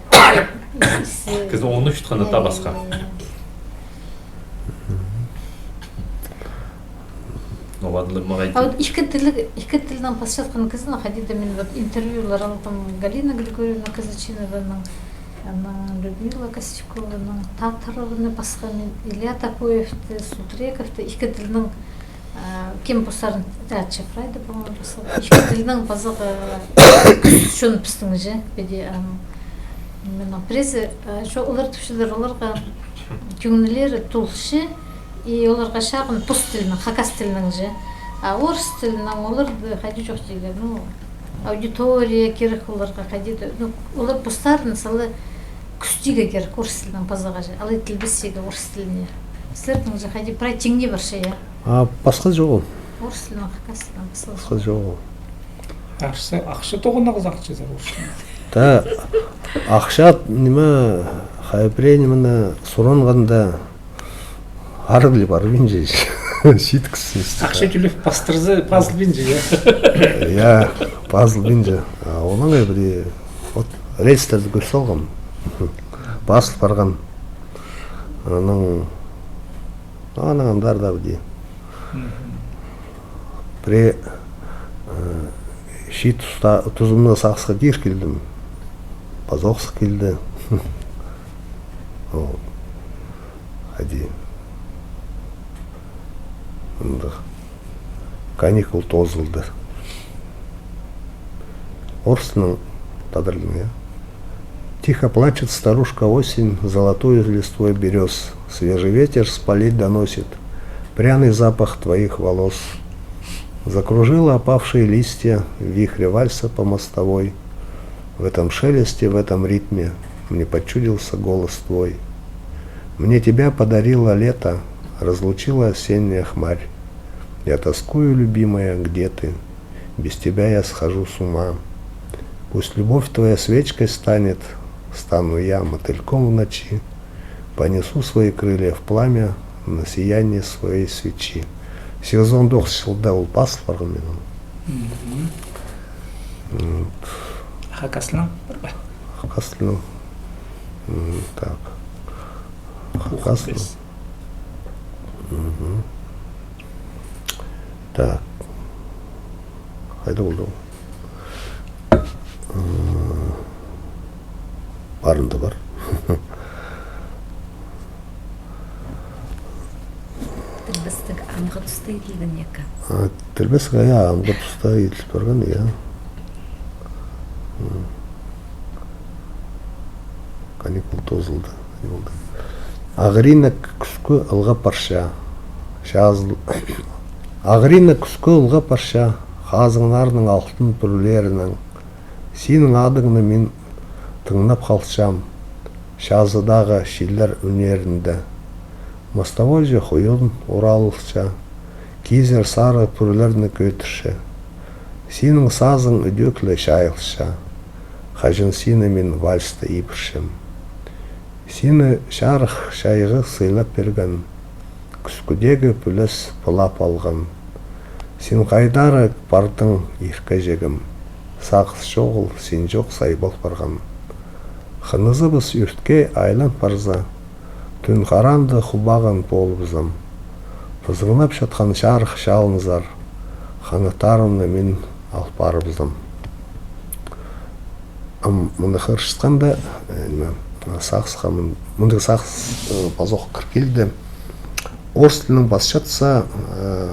Кізі оңнапчатханы даа пасха. Я, я, я. Оған ла мағаа. А вот ікі тілі, ікі тілінең пасчатхан кізіні хайди-да мин вот интервьюлар алдым. Галина Григорьевна Козачинованың, анаң Людмила Костюкованың, Татарованы пасха мин, Илья Топоевті, Сутрековты, ікі тілінең, а, кем постарын, да, Чапрайды, по-моему, пасха. Ікі тілінең пазох, а, чон пістің же, піди, ам, мин пірсі, а, чо, олар тіпчелер, оларға кӧңнілері толча, и оларға чағын пос тілінең, хакас тілінең же. А орыс тілінең оларда хайди чох тигер, ну, аудитория кирек оларға хайди-да, ну, олар постарын сала кӱстігі кирек орыс тілінең пазарға чи, алай тілбестігі орыс тіліне. Сірернің чи хайди прай тиңней парча, я? А пасха чоғыл. Орыс тілінең, хакас тілінең пасха. Пасха чоғыл. Ахча, ахча тоғынарға сағынчазар орыс тілінең. Та, ахча, ниме, хай пірее нимені суранғанда, арығ ле парбинча, читіксіз. Ахча тӧлеп пастырза, пазылбинча, я? Я, пазылбинча. А, онаң пірее, вот, рейстерді кӧр салғам. Пазыл парған. Анаң, анаң андар даа піди. Мгм. Пірее, э, чиит туста, тузымны сағысха кир килдім. Пазох сых килді. Ол. Хайди. Мындағ. Каникул тоозылды. Орыс тілінең, тадар тілінең, я. Тихо плачет старушка осень золотую листвой берёз. Свежий ветер с полей доносит пряный запах твоих волос. Закружила опавшие листья в вихре вальса по мостовой. В этом шелесте, в этом ритме мне почудился голос твой. Мне тебя подарило лето, разлучила осенняя хмарь. Я тоскую, любимая, где ты? Без тебя я схожу с ума. Пусть любовь твоя свечкой станет, стану я мотыльком в ночи. Понесу свои крылья в пламя на сияние своей свечи. Сигізон тоғыс чылда ол пазыл парған минің. Мгм. Вот. Хакас тілінең пар ба? Хакас тілінең. М, так. Хакас тілінең. Мгм. Так. Хайда полды ол? М, парында пар. Тілбестіг амғы туста иділген, яки? А, тілбестіг, я, амғы туста иділ парған, я. М. Каникул тоозылды. Ағыриннығ кӱскі ылғап парча. Чазыл-, ағыриннығ кӱскі ылғап парча, хазыңнарның алтын пӱрлерінең. Синің адыңны мин тыңнап халчам чазыдағы чиллер ӱннерінде. Мостовойҷа хуюн уралча, кизер сары пӱрлерні кӧдірче. Синің сазың ідӧк ле чайылча, хаҷан сині мин вальста ибірчем. Сині чарых чайғы сыйлап пирген, кӱскідегі пӱлес пылап алған. Син хайдар пардың, иркеҷегім, сағыс чоғыл, син чох сайбал парған. Хынызыбыс иртке айлан парза, тӱн хараанда хубаған полыбызам. Пызыңнап чатхан чарых чалынзар, ханаттарымны мин ал парыбызам. Ам мыны хығырчатханда, э, ниме, сағысха мын-, мындағ сағыс, э, пазох кір килді. Орыс тілінең пасчатса, э,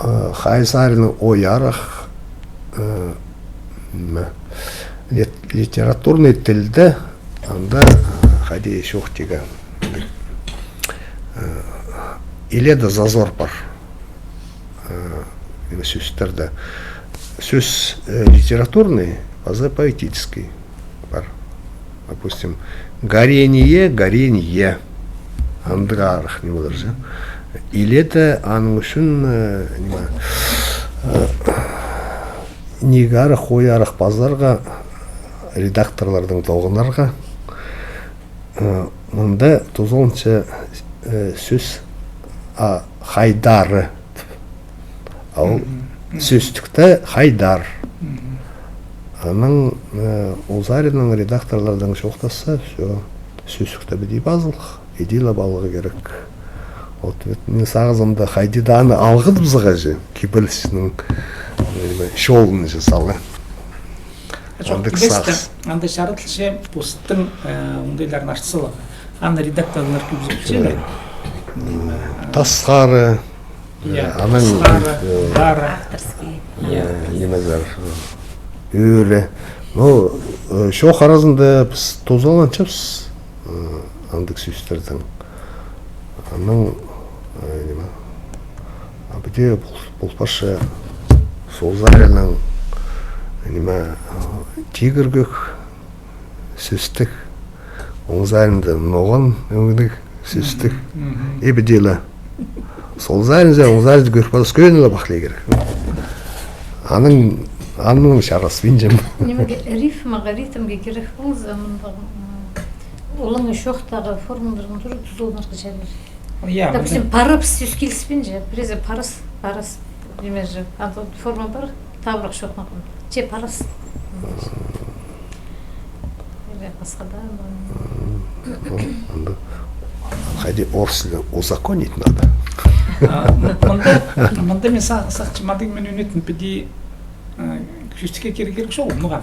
э, Хай Саринның «Ой, арах», э, ниме, лит-, литературный тілде анда, э, хайди чоохтирға, э, илееде зазор пар. Э, ниме, сӧстерде. Сӧс, э, литературный, паза поэтический пар. Допустим, горение, горенье. Андағ арах ниме полар чи. Илееде аның ӱчӱн, э, ниме, э, ниик арах, ой арах пазарға, редакторлардаң тоғынарға. Э, мында тузаланча, э, сӧс, а, хайдары. А ол сӧстікте хайдар. Анаң, э, ол саринаң редакторлардаң чоохтасса, всё, сӧстікте піди пазылых, иди ле поларға кирек. Вот, вот, мин сағызымда хайди даа аны алғыдыбызарға чи, кибелісчінің, э, чолын чи сала. Андағ сағыс. Анда чарыдылча постың, э, оңдайларын артыс саларға. Аны редакторлар кӧзіт пирчелер. Тасхары, я, э, анаң, тасхары, э, бары. Авторский. Э, я, нимелер, э, ӧӧре. Ну, э, чоох аразында піс тузаланчабыс, э, андағ сӧстердең. Анаң, э, ниме, а піди пол-, пол парча сол саринаң, ниме, э, тигіргӧк сӧстіг, Оң саринда ноған ӧңнег сӧстіг. Мгм. Ибде ла. Сол саринзар, оң саринзар кӧріп алза, кӧні ла пахлай кирек. Аның, аның чараспинчам. Нимеге, рифмаға, ритмге кирек полза, мындағ, м, олаңай чоохтағы формаларның тура тузаланарға чарир. Я, допустим, мында парабыс сӧс киліспинче, пірее парас, парас, ниме же, анда форма пар, табырах чоохтанған. Че парас. Или пасха даа, ну. М, анда хайди орыс тілін узаконить надо. А, м-, мында, мында мин са-, сағынчам, мындағ мин ӱнетін піди Э, сӧстікке кирек, кирек чоғыл, ноға.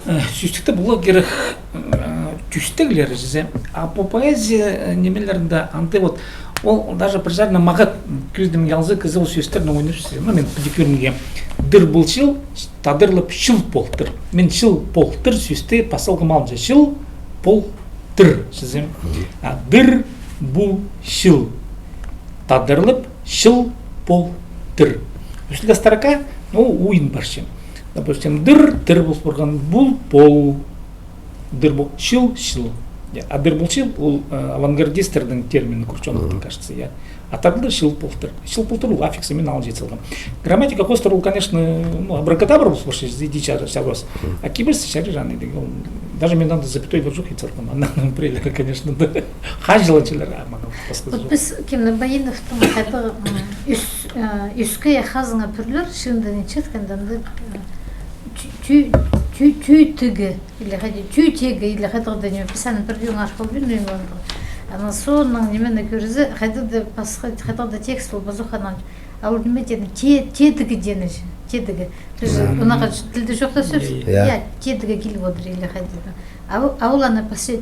Э, сӧстікте поларға кирек, э, тӧстеглер чізе. А по поэзии, э, нимелерінде андағ вот, ол даже пір чарынаң мағат кӧзідімге алза, кізі ол сӧстернең ойнап чізе. Ну, мин піди кӧргенге. Дыр пол чыл, тадырлап чыл полтыр. Мин чыл полтыр сӧсті пас салғам алынҷа. Чыл пол тыр чізе. Мгм. А дыр пол чыл. Тадырлап чыл пол тыр. Ӱстӱнде строка, ну, ойын парча. Допустим, дыр, тыр пол парған, пол, пол, дыр пол, чыл, чыл. Я, а дыр пол чыл, ол, э, авангардистернің термині, кручёных, мгм, кажется, я. А тадырлап чыл пол тыр. Чыл пол тыр ол аффиксі мин алынҷа ит салғам. Грамматика хоостыра ол, конечно, ну, абракадабра пол парча, иди чар-, чарбас. Мгм. А кибелісте чарир аны, ол даже мин анда запятойлар чох ит салғам. Анаң пірелері, конечно, да. Хаҷаланчалар, а мына пасха. Вот чох. Піс кемні Баиновтың хайдағ, м, ӧс-, э, ӧске хазыңа пӱрлер, чыынды нинҷе иткенде, анда, э, тӱ-, тӱ-, тӱ-, тӱ-, тӱдігі, или хайди, тӱдігі, или хайдағ-да ниме, піс аны пір кӧң архылбин, ниме андағ. Анаң соонаң нимені кӧрзе, хайдағ-да пасха, хайдағ-да текст ол пазох анаң. А ол ниме теені, те-, тедігі теені, тедігі. Піс, я, мына тілде чоохтасчабыс. Я, я. Я, тедігі киліп одыр, или хайди. А ол, а ол аны пасха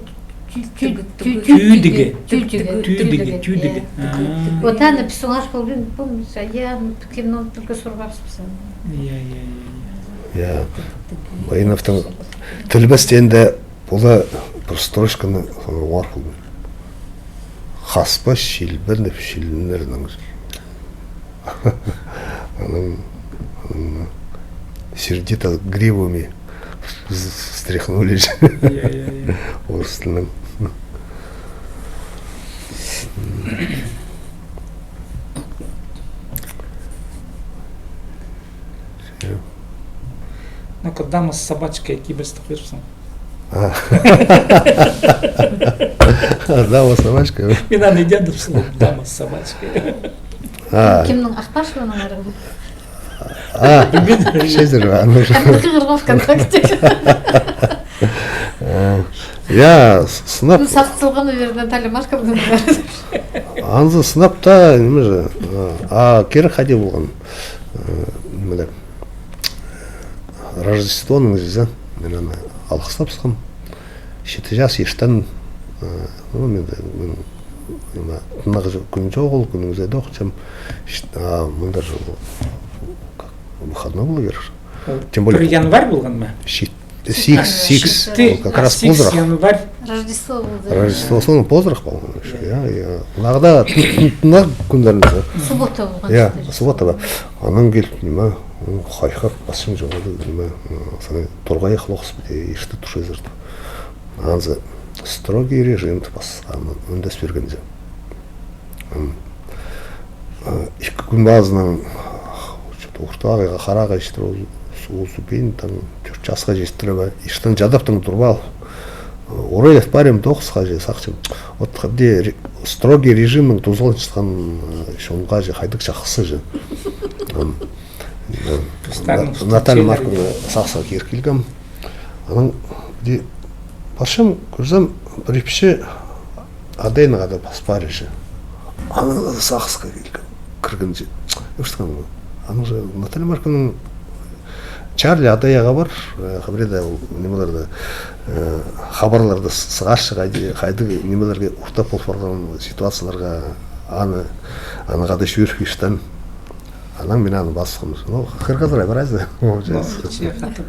тӱ-, тӱ-, тӱдігі. Тӱдігі. Тӱдігі, тӱдігі. Тӱдігі. Я. А. Вот аны піс оңар полбин, помнишь, а я, ну, кемнең тільге сурғабыс піс аны. Я, я, я, я. Я. Баиновтың тілбестеенде пола пір строчканы оңар полбин. Хаспа чилбірнеп чилінернең. Анаң, анаң сердито гривами вз-, встряхнули. Я, я, я. Орыс тілінең. Всё. Ну-ка, дама с собачкой кибелісті хығырыбысың. А. Дама с собачкой. Мин аны идеям тіп салғам, дама с собачкой. А. Кемнің, Ахпашеваның арығ? А, читір, аны уже. Аны хығырғам ВКонтакте. А, я, с-, сынап. Ну, сағыс салған, наверное, Наталья Марковна. Анзы сынап та, ниме же, а, а, кирек хайди полған. Э, ниме, Рождествоның чізе, мин аны алғыстапчам. Читі час иртен, э, ну, мин, мин, мин, мына, тынағ кӱн чоғыл, кӱннің зе дохчам. Чит-, а, мында же ол, как, выходной полар кирек. Ол тем более пір январь полған ма? Чит-, сигіс, а, сигіс, читі, ол как раз сигіс позырах. Январь. Рождество полды. Рождество, соның позырах полған ещё, я, я. Нағда тынағ кӱннерінде. Суббота полған. Я, суббота ба. Анаң киліп, ниме, м, хайхап, пасчаң чоғыл, ниме, м, сағам торғайах лоғыс піти, иртіп турчазар тіп. Анзы строгий режим тіп пасха, м, ӱндес пиргензер. М, а, ікі кӱн пазынаң, что-то орта ағаа, хара ағаа читіре, ол, ол суббота, там, тӧрт часха читіре, иртен чадаптаң турбаал. Орай парим тоғысха же, сағынчам. Вот хайди ре-, строгий режимнең тузаланчатхан, э, чонға же хайдағ чахсы же. М, э, Наталья Марковна сағысха кир килгем. Анаң піди парчам, кӧрзем, пір ипчі адайнаң ада пас парча. Анаң сағысха килгем, кіргенче. Анаң же Наталья Марковнаның Чарли адай ағаа пар, э, хабарда ол нимелерде, э, хабарларда с-, сығарча хайди, хайдағ нимелерге ортап пол парған ситуацияларға аны, анаң ада чӧріп иртен. Анаң мин аны пасхам. Ну, хырғазыра пір ай, получается. Ну, че хатап.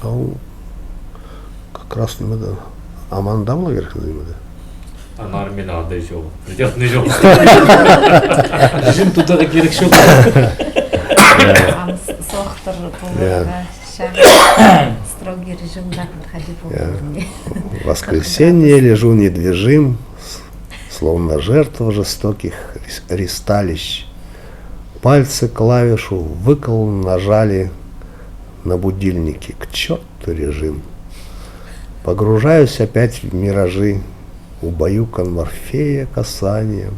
Ол как раз нимеде, аманда поларға кирек нимеде. Анар мин адай чоғыл. Приятный чоғыл. Режим тударға кирек чоғыл. Аны с-, соохтар поларға, я, шаға строгий. Режим да хайди полған. В воскресенье лежу недвижим, с- словно жертва жестоких рис- ристалищ. Пальцы клавишу выкл нажали на будильнике. К чёрту режим. Погружаюсь опять в миражи, убаюкан Морфея касанием.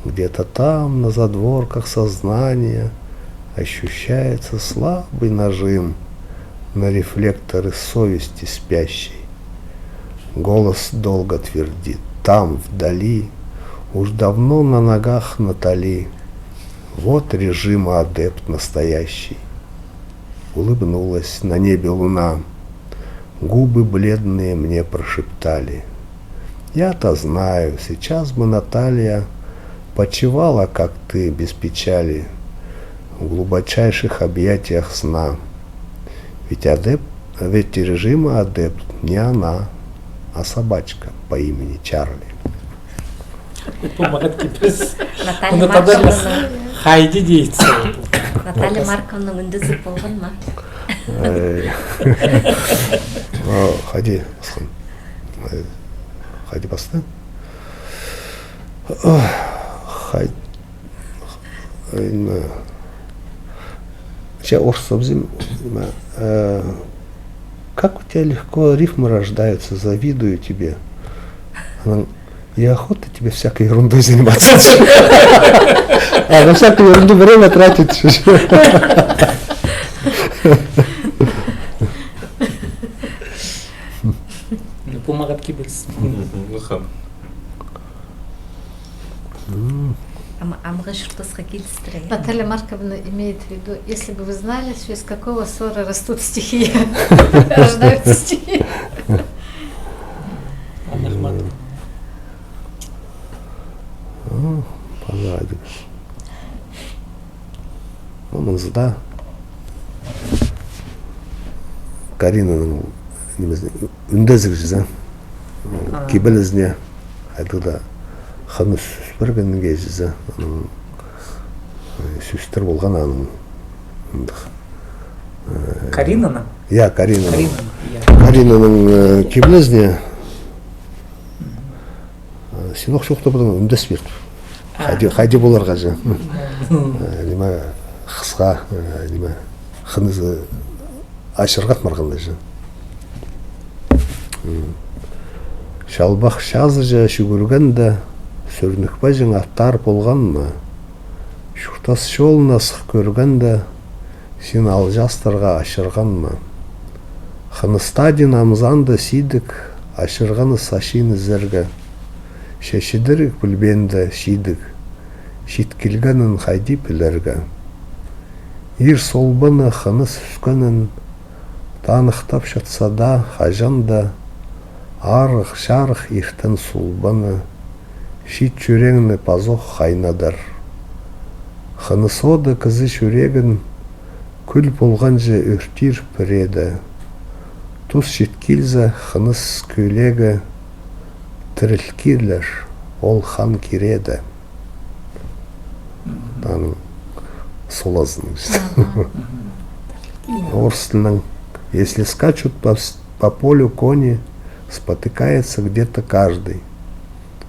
Где-то там, на задворках сознания, ощущается слабый нажим на рефлекторы совести спящей. Голос долго твердит: там, вдали, уж давно на ногах Натали. Вот режима адепт настоящий. Улыбнулась на небе луна. Губы бледные мне прошептали: «Я-то знаю, сейчас бы Наталья почивала, как ты, без печали, в глубочайших объятиях сна». Ведь адепт, ведь режима адепт не она, а собачка по имени Чарли. Пу мағат кибеліс. Наталья Марковна. Хайди дейсің? Наталья Марковнаның ӱндезі полған ма? Э, о, хайди пасхан. Э, хайди пасты. О, хай-, э, не. Че орыс сабзим, э, как у тебя легко рифмы рождаются, завидую тебе. Анаң, и охота тебе всякой ерундой заниматься. А на всякую ерунду время тратить. Ну, пу мағат кибеліс. Мгм. Ам-, амғы чуртасха килістіре. Наталья Марковна имеет в виду, если бы вы знали, из какого ссора растут стихи, рождаются стихи. Анна Ахматовна. О, паза адик. О, мынзы даа Каринаның нимезіне, ӱндезіг чізе. А. Кибелізіне, хайдағ-да хыныс сӧс пиргенге чізе. Аның, э, сӧстер полған аның. Мындағ. Э, Каринаның? Я, Каринаның. Каринаның, я. Каринаның, э, кибелізіне. Э, син ох чоохтап, потом ӱндес пирді. А. Хайди, хайди поларға чізе. Мгм. Э, ниме, хысха, э, ниме, хынызы ачырғат марғанлай чізе. М. Чалбах чазыҷа чӱгӱргенде, сӧрнік пазың аттар полған ма? Чуртас чолына сых кӧргенде, син алҷастарға ачырған ма? Хыныстадин амзанда сидік, ачырғаныс ачиин ізерге. Че чідіріг пілбеенде чидіг, чит килгенін хайди пілерге. Ир солбаны хыныс ӱскенін таныхтап чатса даа, хаҷан даа арығ-чарығ иртен солбаны чит чӱрегні пазох хайнадыр. Хыныс оды кізі чӱрегін кӱл полғанҷа ӧртир пірееде. Тус чит килзе, хыныс кӧлегі тіріл килер, ол хан кирееде. Аның солазының. Ага. Орыс тілінең: если скачут по вс-, по полю кони, спотыкается где-то каждый.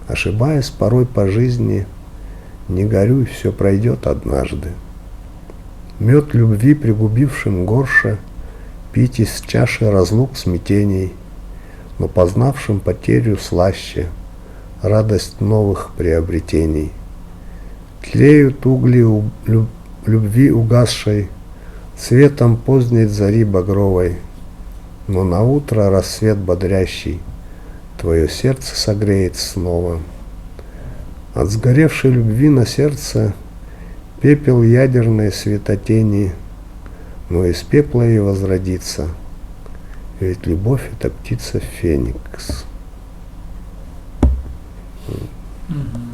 Ошибаясь порой по жизни, не горюй, всё пройдёт однажды. Мёд любви пригубившим горше пить из чаши разлук смятений, но познавшим потерю слаще радость новых приобретений. Тлеют угли у-, люб-, любви угасшей светом поздней зари багровой, но наутро рассвет бодрящий твоё сердце согреет снова. От сгоревшей любви на сердце пепел ядерной светотени, но из пепла и возродится, ведь любовь — это птица феникс. Мгм.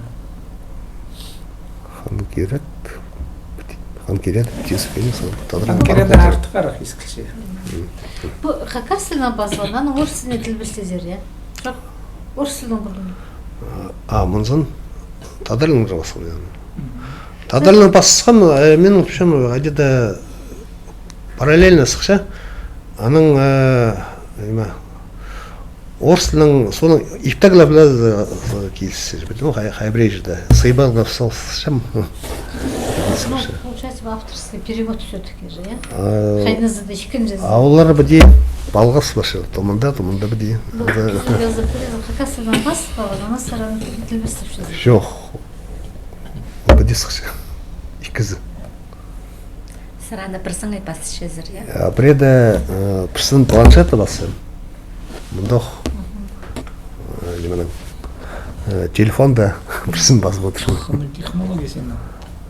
Хан кирет, пти-, хан кирет, птица феникс, тадар. Хан кирет артығ арах искілче. Пу хакас тілінең пазылған, анаң орыс тіліне тіл пілчезер, я? Чох, орыс тілінең пазылған. А, мынзын тадар тілінең пазылған, я. Мгм. Тадар тілінең пасхан, э, минің, в общем, где-то параллельно сыхча. Анаң, э, Ниме, орыс тілінең, соның иптіглеп ле, э, килісче, пілдім, хай-, хай пірее чирде. Сыйбалғап салчам. Ну, получается, авторский перевод всё-таки же, я? А, хайназы да ікінҷізі. А олар піди палғас пасча, то мында, то мында піди. Ну, анда кізі язып пирзе, хакас тілінең пас палған, ана сараң тіл пастапча. Чох. Ол піди сыхча. Ікізі. Сірер аны пірсіңе пасчазар, я? А пірееде, э, пірсін планшетте пасчам. Мындох, э, нименең, э, телефонда пірсін пазып одырчам. Технология сенің.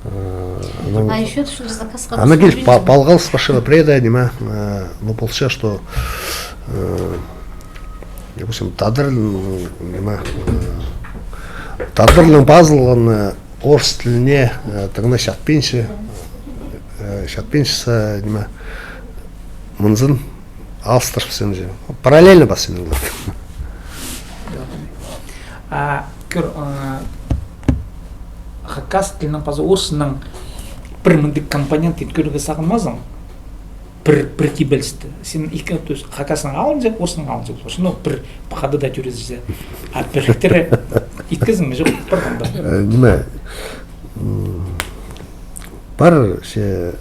Э, анаң, а ещё заказха ана киліп па-, палғалыс пасча, пірееде, ниме, э, ну, полча, что, э, допустим, тадар, м, ниме, э, тадарлығ пазылған, э, орыс тіліне, э, тың на чатпинча, э, чатпинча, ниме, мынзын алыстырып салчам же. Параллельно пасчам олар. А, кӧр, а, хакас тілінең паза орыс тілінең пір мындағ компонентті кӧрерге сағынмазың? Пір, пір кибелісті. Син ікі, то есть, хакаснаң алынҷа, орыснаң алынҷа полча. Ну, пір хада даа тӧрезе. А пірліктері иткезің ме, чох па, пір анда? Э, ниме, м, пар, че,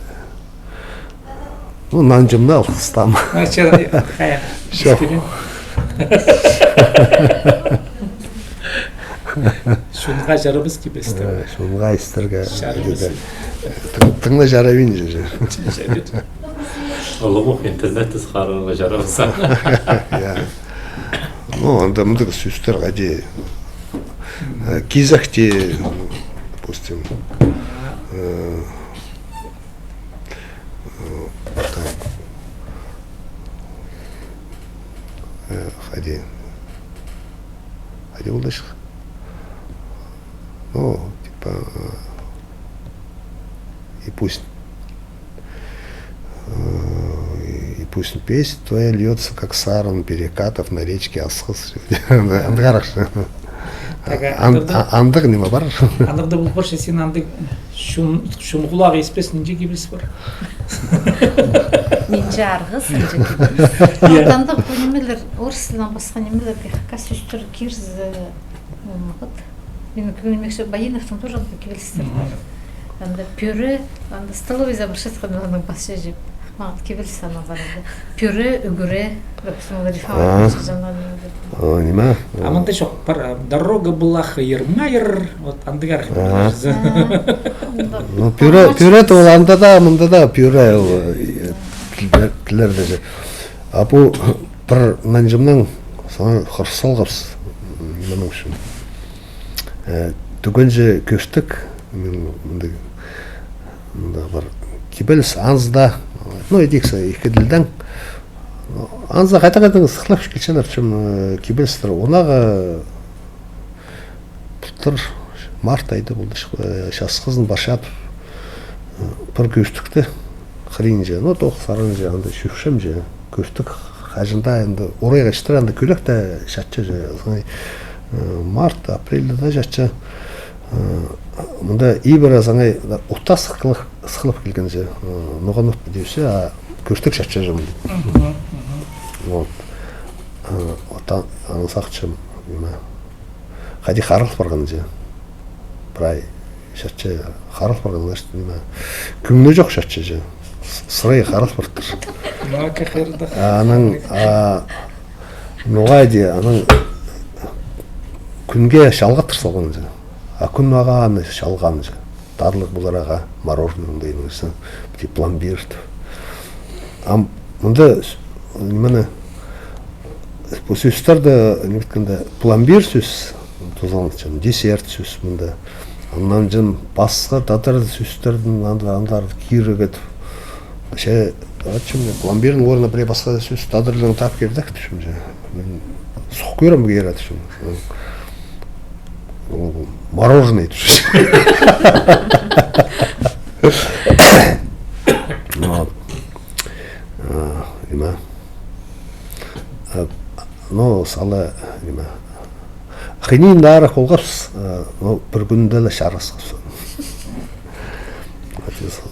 ну, нанҷымны алғыстаам. А, че, хайа, чох. Чонға чарабас кибелістер. Э, чонға истерге. Чарабас. Тың-, тың на чарабинча же. Чарабас. Улуғ интернетті сығарарға чарабас. Я. Ну, анда мындағ сӧстер хайди. Э, кизекте, допустим. Э, э, так. Э, хайди. Хайди полча. Ну, типа, э, и пусть, э, и пусть песнь твоя льётся, как саран перекатов на речке Асхыс. Андағ харах. Так, а ан-, андағ да, а, андағ ниме пар? Андағ да пол парча, син андағ чон, чон хулағы испес нинҷе кибеліс пар. Нинҷе арғыс, нинҷе кибеліс. Я. Вот андағ пу нимелер, орыс тілінең пасха нимелерге хакас сӧстер кирзе, м, вот. Минің кӧңніме, Баиновтың тоже андағ кибелістер пар. Мгм. Анда пӧре, анда столовыйзар пасчатханда аның пасча же. Мағат кибеліс ана пар анда. Пӧре, ӱгре, пір кізі ол рифма. А. Пасча же ана. О, ниме? А мында чох, пар, а, дорога была хайыр-майыр, вот, андағ арах. А. А, анда. Ну, пӧре, пӧре то ол анда даа, мында даа пӧре ол, э, тіллер-, тіллерде же. А пу пір нанҷымнаң саңай хырыс салғабыс, мының ӱчӱн. Э, тӱгенҷі кӧстік, мин мындағ, мындағ пір кибеліс анзы даа, ну, идӧк сай ікі тілдең. Анзы хайдаң-хайдаң сыхлап килчелер, чім, э, кибелістер. Ондағы Пылтыр март айда полды, э, часхызын пасчадып, э, пір кӧстікті хыринҷа, ну, тоғыс саринҷа, анда чӧпчемҷе, кӧстік хаҷан даа, анда орайға читіре, анда кӧлек тее чатча же, саңай, э, март, апрельде дее чатча, э, мында ибіре саңай, да, утта сыхлап, сыхлап килгенҷе, э, ноға-ноо тіпче, а кӧстік чатча же мында. Мгм, мгм. Вот. Э, вот, а, аны сағынчам, ниме. Хайди харығлап парған же. Прай чатча харығлап парған, значит, ниме. Кӱнні чох чатча же. С-, сырай харығлап партыр. Анаң, а, ноға иди, анаң кӱнге чалғыттар салған же. А кӱн ағаа аны чалған же. Татлығ поларға, мороженое, мындағ ниме, піти пломбир тіп. Ам мында с-, нимені, пу сӧстерді, ниме иткенде, пломбир сӧс, тузаланча, десерт сӧс мында. Аннаң чон пасха тадар сӧстернең анда, андар кирігет. Че, ачым, пломбирнің орнына пірее пасха сӧс, тадарлығ тап кирдек тіпчем же. Мин сух кӧрем кирі тіпчем. Ол мороженое тіпчем. Вот. А, ниме. А, ну, сала, ниме. Хынин нарах полғабыс, а, ну, пір кӱнде ле чарасхабыс.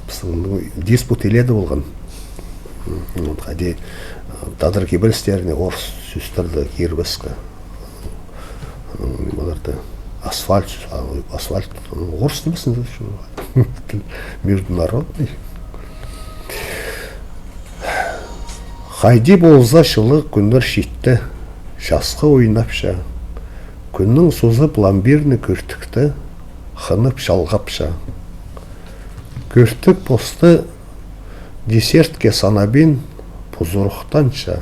Пістің, ну, диспут иледе полған. М, вот, хайди, тадар кибелістеріне орыс сӧстерді кирбеске. М, оларды асфальт сӧс, а, асфальт, м, орыс нимес, анда чо, международный. Хайди полза, чылығ кӱннер читті, часхы ойнапча. Кӱннің сузы пламбирні кӧртікті хынып чалғапча. Кӧртік посты десертке санабин, пузырыхтанча.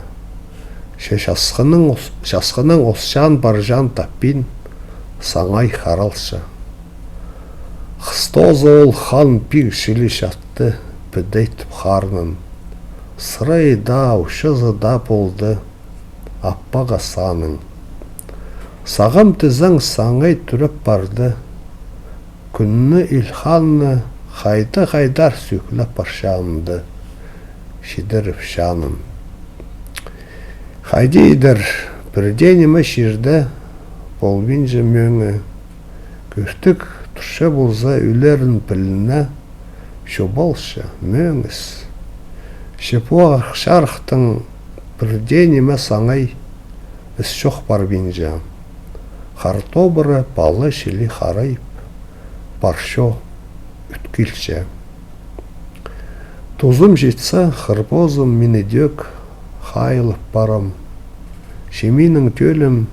Че часхының ос-, часхының осчаан-парҷаан таппин, саңай харалча. Хыстоза ол хан пиг чіли чатты, підейтіп харнын. Сырай даа, учазы даа полды аппаға саның. Сағам тізең саңай тӱреп парды. Кӱнні, ил ханны хайда-хайдар сӧӧклеп парча амды, чидіріп чанын. Хайди идер, пірдее ниме чирде полбинча мӧңі. Кӧртік турча полза, ӧлерін піліне, чобалча, мӧңіс. Че пу ах чарыхтың пірдее ниме саңай ис чох парбинча. Хар тобыра пала чіли харайып, парча, ӧткілче. Тузым читсе, хырпозым мин идӧк хайылып парам. Че минің тӧлім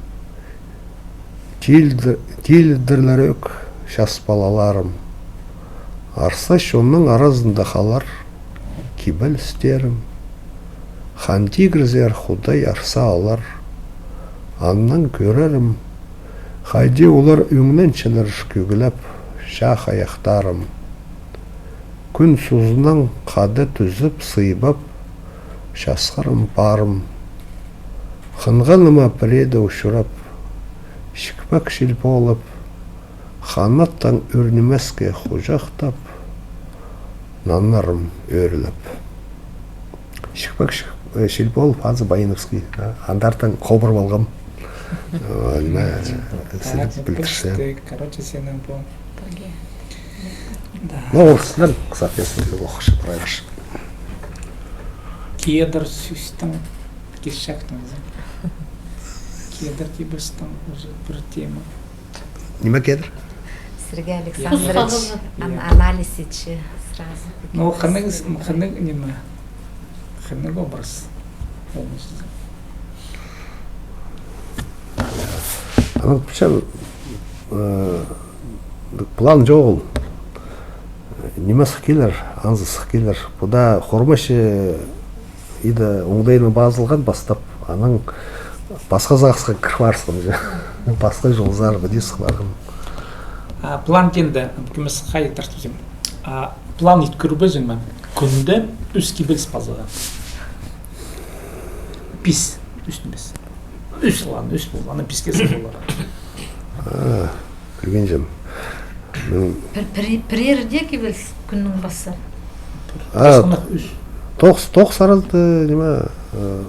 тилді-, тилідірлер ӧк час палаларым. Арса чонның аразында халар кибелістерім. Хан тигірзер, Худай арса алар. Аннаң кӧрерім, хайди олар ӧңненчелер кӧглеп чаа хайахтарым. Кӱн сузынаң хада тӱзіп, сыйбап, часхырым парым. Хынғаныма пірееде учурап, чікпек чіл полып, ханаттаң ӧрнімеске хуҷахтап, наннарым ӧрлеп. Чікпек чіл полып, азы Баиновский, а, андартын хобыр полғам. Э, ниме, сідік пілдірсе. Короче, сенің пу. Да. Ну, ол сыннар, соответственно, охшы, прайғаш. Кедір сӧстің кирчектің. Кедір кибелістің уже пір тема. Ниме кедір? Сергей Александрович ан-, анализ итче сразу. Ну, хынығ, хынығ ниме? Хынығ образ. Полностью. Анаң пічем, э, план чоғыл. Ниме сых килер, анзы сых килер. Пу даа хормачы иде оңдайынаң пазылған пастап, анаң пасха сағысха кір парысхан же. Пасха чолзар, піди сых парған. А, план тиинде, кӧмес хайдар тузим. А, план ит кӧрбезің ме? Кӱнде ӱс кибеліс пазарға. Пис, ӱс нимес. Ӱс, ладно, ӱс пол, аны писке сығып полар. А, кӧргенҷем. Мин пір, пір, пірерде кибеліс кӱннің пасса. А, пасханах ӱс. Тоғыс, тоғыс аразында, ниме, э,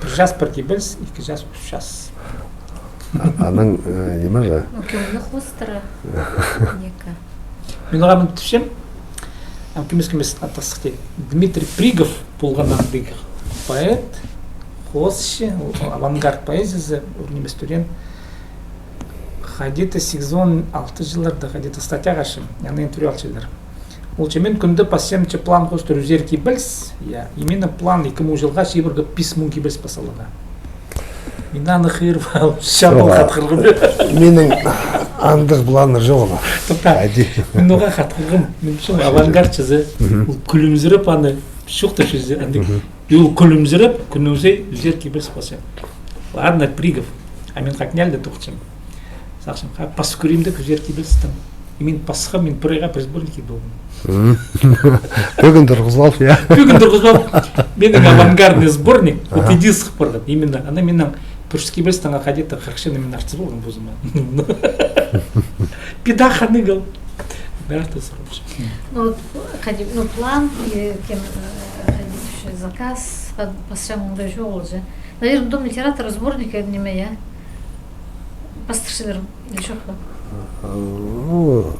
пір час пір кибеліс, ікі час ӱс час. А, анаң, э, ниме же? Ну, кӧңні хоостыра. Неке. Мин оға мін тіпчем, ам кӧмес-кӧмес аттығ сыхти. Дмитрий Пригов полған андағ поэт, хоосчы, ол авангард поэзиязы, ол нимес тӧреен. Хайди-да сигізон алтынҷы чылларда хайди-да статья хатчам, аны интервью алчалар. Ол че мин кӱнде пасчам че план хоостыра ӱзер кибеліс, я, именно план ікі муң чылға чибіргі пис муң кибеліс пас саларға. Мин аны хығырып ал, чабыл хатхырғам. Минің андағ планнар чоғыл. Тохта. Хайди. Мин оға хатхырғам. Мин чоң авангардчызы. Мгм. Ол кӱлімзіреп аны, чоохтапчазы, андағ. Мгм. И ол кӱлімзіреп, кӱннің сай ӱзер кибеліс пасча. Ладно, Пригов. А мин хакнялда тоғынчам. Сағынчам, ха, пас кӧрим дее ӱзер кибелістің. И мин пасхам, мин пір айға пір сборник идіп алғам. Мгм. Пӱӱн турғызып ал, я. Пӱӱн турғызып ал. Минің авангардный сборник, вот, ага, іди сых парған. Именно, ана минің пір кибелістің хайди-да хырых чаны мин артыс полғам позыма. Пида ханығ ол. Бәрі де сырылча. Ну, вот, хайди, ну, план, и кем, э, хайди, вообще заказ, пасчаң оңдай чоғыл же. Наверное, Дом литератора сборник, э, ниме, я? Пастырчалар. Или чох па? Ну,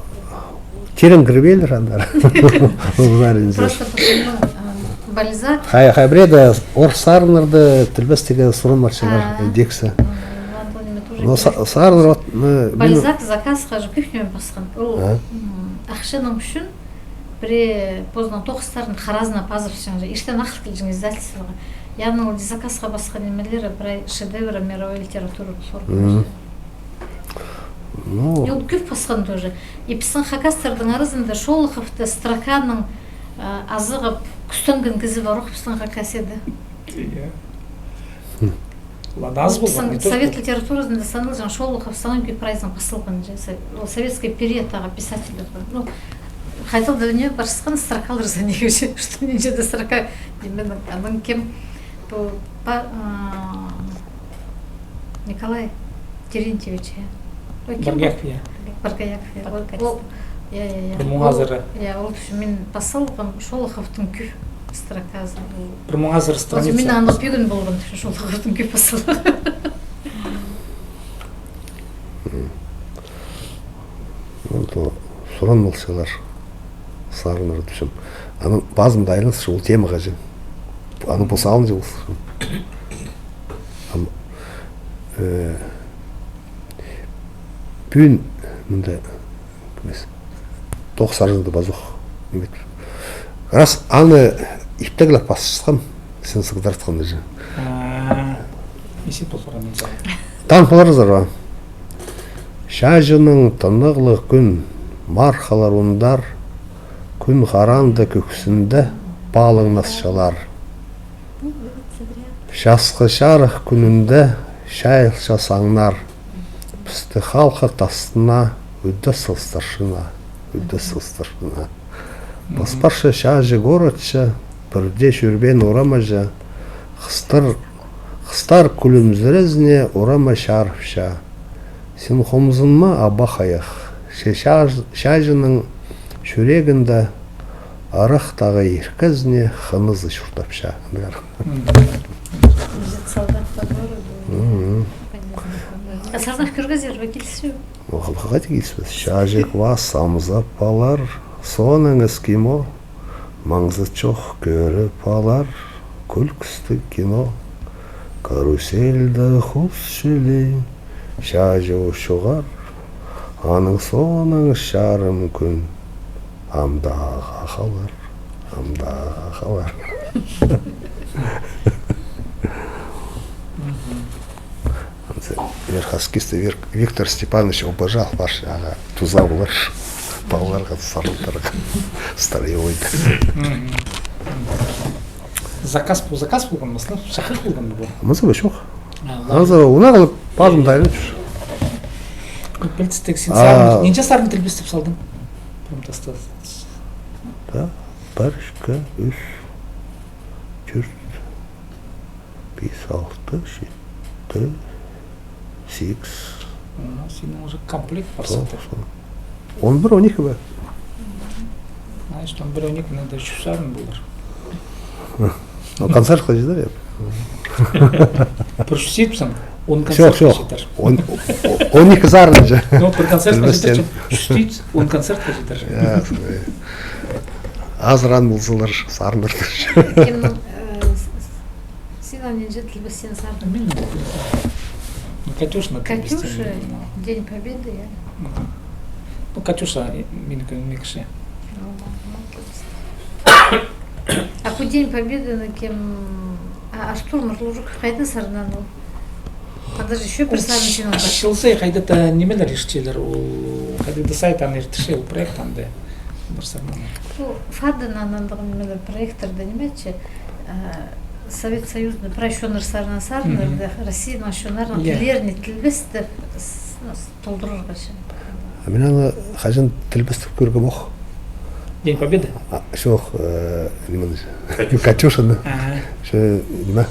тирең кірбеелер андар. Просто потому, а, Бальзак. Хай, хай, пірее дее орыс сарыннарны тілбестирге сурынмапчалар, а, індексе. М, ладно, ниме тоже. Но са-, сарыннар, вот, м, мин Бальзак заказха же кӧп ниме пасхан. Ол, а, м, ахчаның ӱчӱн пірее позының тоғыстарын харазына пазырчаң же. Иртен ағыл килҷең издательствоға. Аны ол заказха пасхан нимелері прай шедевры мировой литературы сурынча. Мгм. Ну. И ол кӧп пасхан тоже. И пістің хакастарның аразында Шолоховты строканың, а, азығып кӱстенген кізі пар ох пістің Хакасияда. Иә. Хм. Ладно, аз полған, пістің не то совет что литературазында саналҷаң Шолохов саңай кӧп прайзын пас салған же. Со-, ол советский периодтағы писательлер пар. Ну, хайдағ-да ниме парысхан строкалар за неге же, что нинҷе-де строка, нименің, аның кем, пу, па-, а, Николай Терентьевич, я. Ой, кем ол? Боргояков, я. Боргояков, я. Ол, ол, я, я, я. Пір муң азыра. Я, ол ӱчӱн мин пас салғам Шолоховтың кӧп строказын. Пір муң азыра страница. Мин аны пӱӱн полған, Шолоховтың кӧп пас салғам. М. Ну, то сурынмалчалар. Сарыннар тӱсчем. Аның пазымда айланыс ол темаға же. Аның пос алынҷа ол. Ам, э, пӱӱн мында кӧмес. Тоғыс сарынды пазох. Ниме. Раз аны иптіглеп пасчатхам, син сығдыратхан же. А, исет пол парған инсан. Таң поларзар ба? Чаҷыннаң тынағлығ кӱн, мархалар ундар, кӱн харанда кӧксінде палыңнасчалар. Часхы чарых кӱнінде чайылча саңнар. Пісті халха тастына, уйда сыл старшина, уйда сыл старшина. Пас парча чаҷы городча, пірдее чӧрбеен урама же, хыстар, хыстар кӱлімзірезіне урама чарыпча. Син хомзынма, аба хайах, че чаҷ-, чаҷыннаң чӱрегінде арахтағы иркезіне хынызы чуртапча. Андағ. Мгм. Бежит солдат по городу. Мгм. А сарнап кӧргезер бе, килісче бе? Ол хайди киліспес. Чаҷы квас амзап алар, соонаң эскимо, маңзыт чох кӧріп алар, кӱлкістіг кино. Карусельде хус чіли, чаҷы учуғар, аның соонаң чарым кӱн. Амды ағаа халар, амды ағаа халар. Мгм. Анзы Верхоскисты Вер-, Виктор Степанович обожал парча, ағаа туза полар, палаларға сарнаттырарға, строевойда. Мгм. Заказ, пу заказ полған, мыслах, чахых полған ба пу? Мызы ба, чох. А, ладно. Азы, унаң ла пазымда айланып чӧр. Пілдістіг, син сарын, нинҷе сарын тілбестеп салдың? Прям тастас. Да, пір, ікі, ӱс, тӧрт, пис, алты, читі, сигіс. Ну, синің уже комплект пар. Тоғыс. Он пір, он ікі бе? Значит, он пір, он ікі, надо ӱс чӱс сарын полар. Ну, концертха читер, я. Пір чӱс сипсең, он концертха читер. Чох, чох. Он, он ікі сарын же. Ну, пір концертха читер, чӱс сипсең, он концертха читер. Я, азыран ползалар, сарыннар. Кемнің, э, с-, с-, синің нинҷе тілбестеен сарының? Мин, ну, Катюшаны тілбестеен. Катюша, ну. День Победы, я. Мгм. Ну, Катюша, э, минің кӧңнімге кірче. Ну, молодец. А пу День Победаны кем, а, Артур Мурлужуков хайдаң сарнаан ол? Подожди, ещё пір сарын синің пар. Чыл сай хайда-да нимелер иртчелер, ол хайда-да сайт аны иртче, ол проект анда. Пір сарнаан. Пу ФАД-ның андағ нимелер, проекттер дее ниме чи, а, Совет Союзны прай чоннар сарнаан сарыннар даа, Россияның чоннарының тіллеріне тілбестеп, с-, ну, с-, толдырарға чи. А мин аны хаҷан тілбестеп кӧргем ох. День Победы? А, чох, э, ниме, Катюша. Катюшаны. Ага. Че, ниме.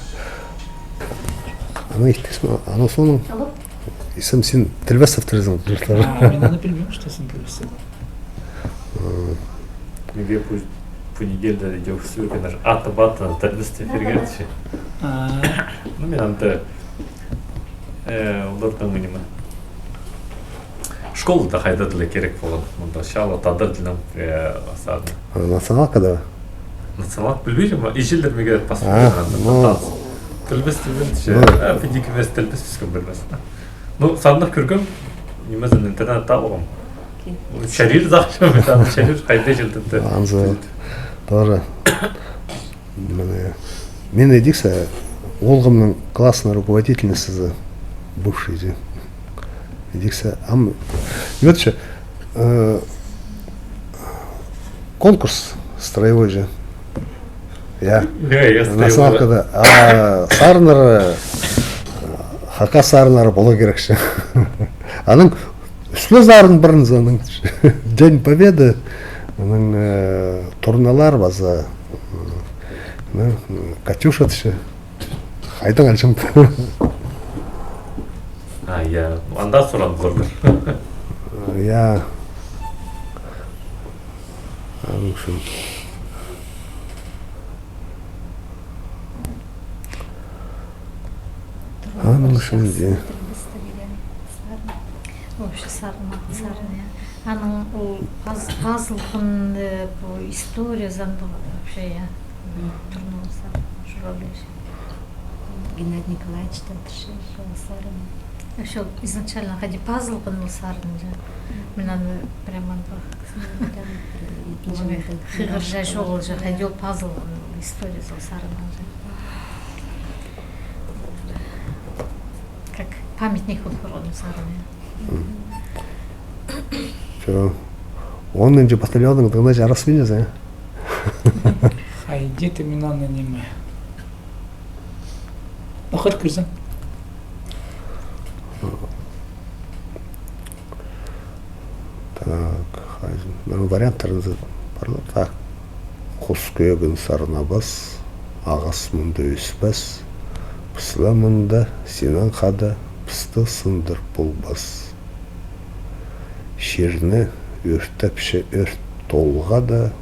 Аны иттіс ме, аның соонаң. Алло. Исем син тілбестеп турзың, директор. А, мин аны пілбеем, что син тілбестедің. М. Мағаа пу, пу неделяда идӧк сӧрген ат-пат тілбестеп пиргеннер чи. А. Ну, мин анда, э, оларның ниме. Школада хайда-да ла кирек полған. Мында чаа ла тадар тілінең, э, сарнап. А, националкада? Националды пілбинчем, ма, иҷелер меге пас. А, пілбес, пілбес, че, ну, а, піди кӧмес, тілбес, піскем пілбес. Ну, сарнап кӧргем, нимезін, интернетте алғам. Чарир сағынчам, чарир, хайда чылдырды. Анзы тоже. Міне, мен идіксе, оолғымның классный руководительницазы бывший же. Идіксе, ам, и вот ещё, э, конкурс строевой же. Я. Я, я строевой. Националкада. А сарыннар, хакас сарыннар полар кирек чи. Аның ӱс ле сарын пирдім аның. День Победы, аның, э, турналар паза, э, ну, Катюша тіпче. Хайдаң алчам. А, я. Анда суран полар. Я. Аның ӱчӱн. Аның ӱчӱн, я. Вообще сарнап, сарнап, я. Аның ол паз-, пазылған, э, пу историязы анда вообще, я. Турнал сарнап, журавльчик. Геннадий Николаевич таа тірші, ол сарнап. Вообще, изначально хайди пазылған ол сарын же. Мин аны прямо анда хығырҷаң чоғыл же, хайди ол пазылған ол историязы ол сарынның же. Как памятник ол турған сарынның. Чо, онынҷы батальонның тыңнаҷаң арас пинчезің, а? Хайди ти мин аны ниме. Охыр кӱзің. Так, хайзын. Мына варианттарынзы пар ла. Так. Хус кӧгін сарнабас, ағас мында ӧспес, піс ла мында синең хада, пісті сындыр полбас. Чирні ӧртепче ӧрт толғада,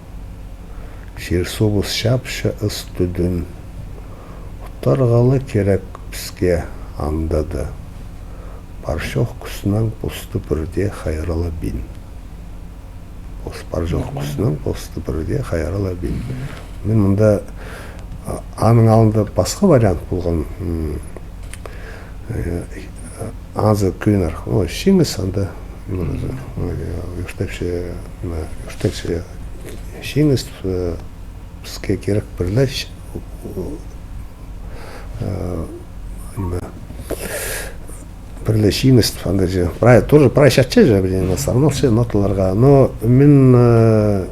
чир-субыс чапча ыс тӱдӱн. Утарға ла кирек піске анда даа. Пар-чох кӱснең посты пірдее хайралабин. Пос-, пар-чох кӱснең посты пірдее хайралабин. Мин мында, а, аның алнында пасха вариант полған. М, э, анзы кӧнер. О, чиңіс анда. М, ӧртепче, ӧртепче чиңіс, э, піске кирек пірле ч-, э, ниме, пірле чиңіс, анда же, прай, тоже прай чатча же, блин, сарналча ноталарға. Но мин, э,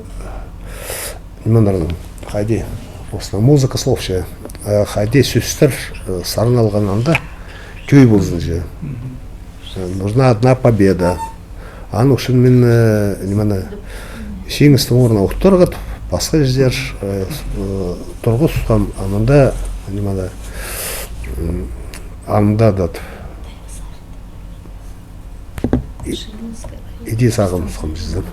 ниме, хайди, в основном музыка слов че, э, хайди сӧстер, э, сарналған анда, тӧӧй ползын же. Э, нужна одна победа. Аның ӱчӱн мин, э, нимені, чиңістің орнына утторғат, пасха чирзер, э, с-, э, турғысхам, а мында, нимені, м, анда даа. И-, иди сағынысхам сіздің.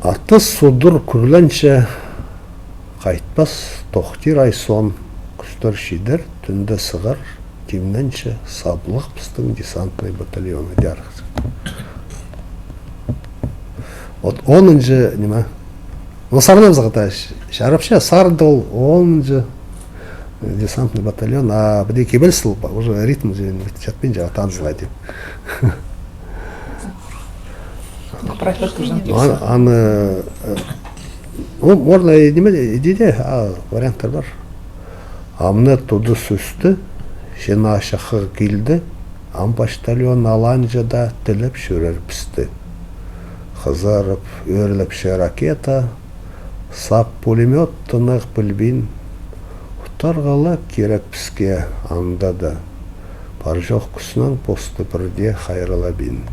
Атыс удур кӱрленче, хайтпас, тохтир ай соон, кӱстер чидер, тӱнде сығар, тимненче, саблығ пістің десантный батальон. Дяр. Вот онынҷы ниме. Ну, сарнап сағынза, чарапча, сарында ол онынҷы десантный батальон, а піди кибеліс ол, уже ритм же чатпинча, танцылай тіп. Аны, аны, э, ну, можно и ниме, иди дее, а, варианттар пар. Амны туды сӱсті, чина чахы килді, ам почтальон аланҷа даа тілеп чӧрер пісті. Хызарып, ӧрлепче ракета, сап пулемёт тынағ пілбин. Утарға ла кирек піске анда даа. Пар-чох кӱснең посты пірдее хайралабин.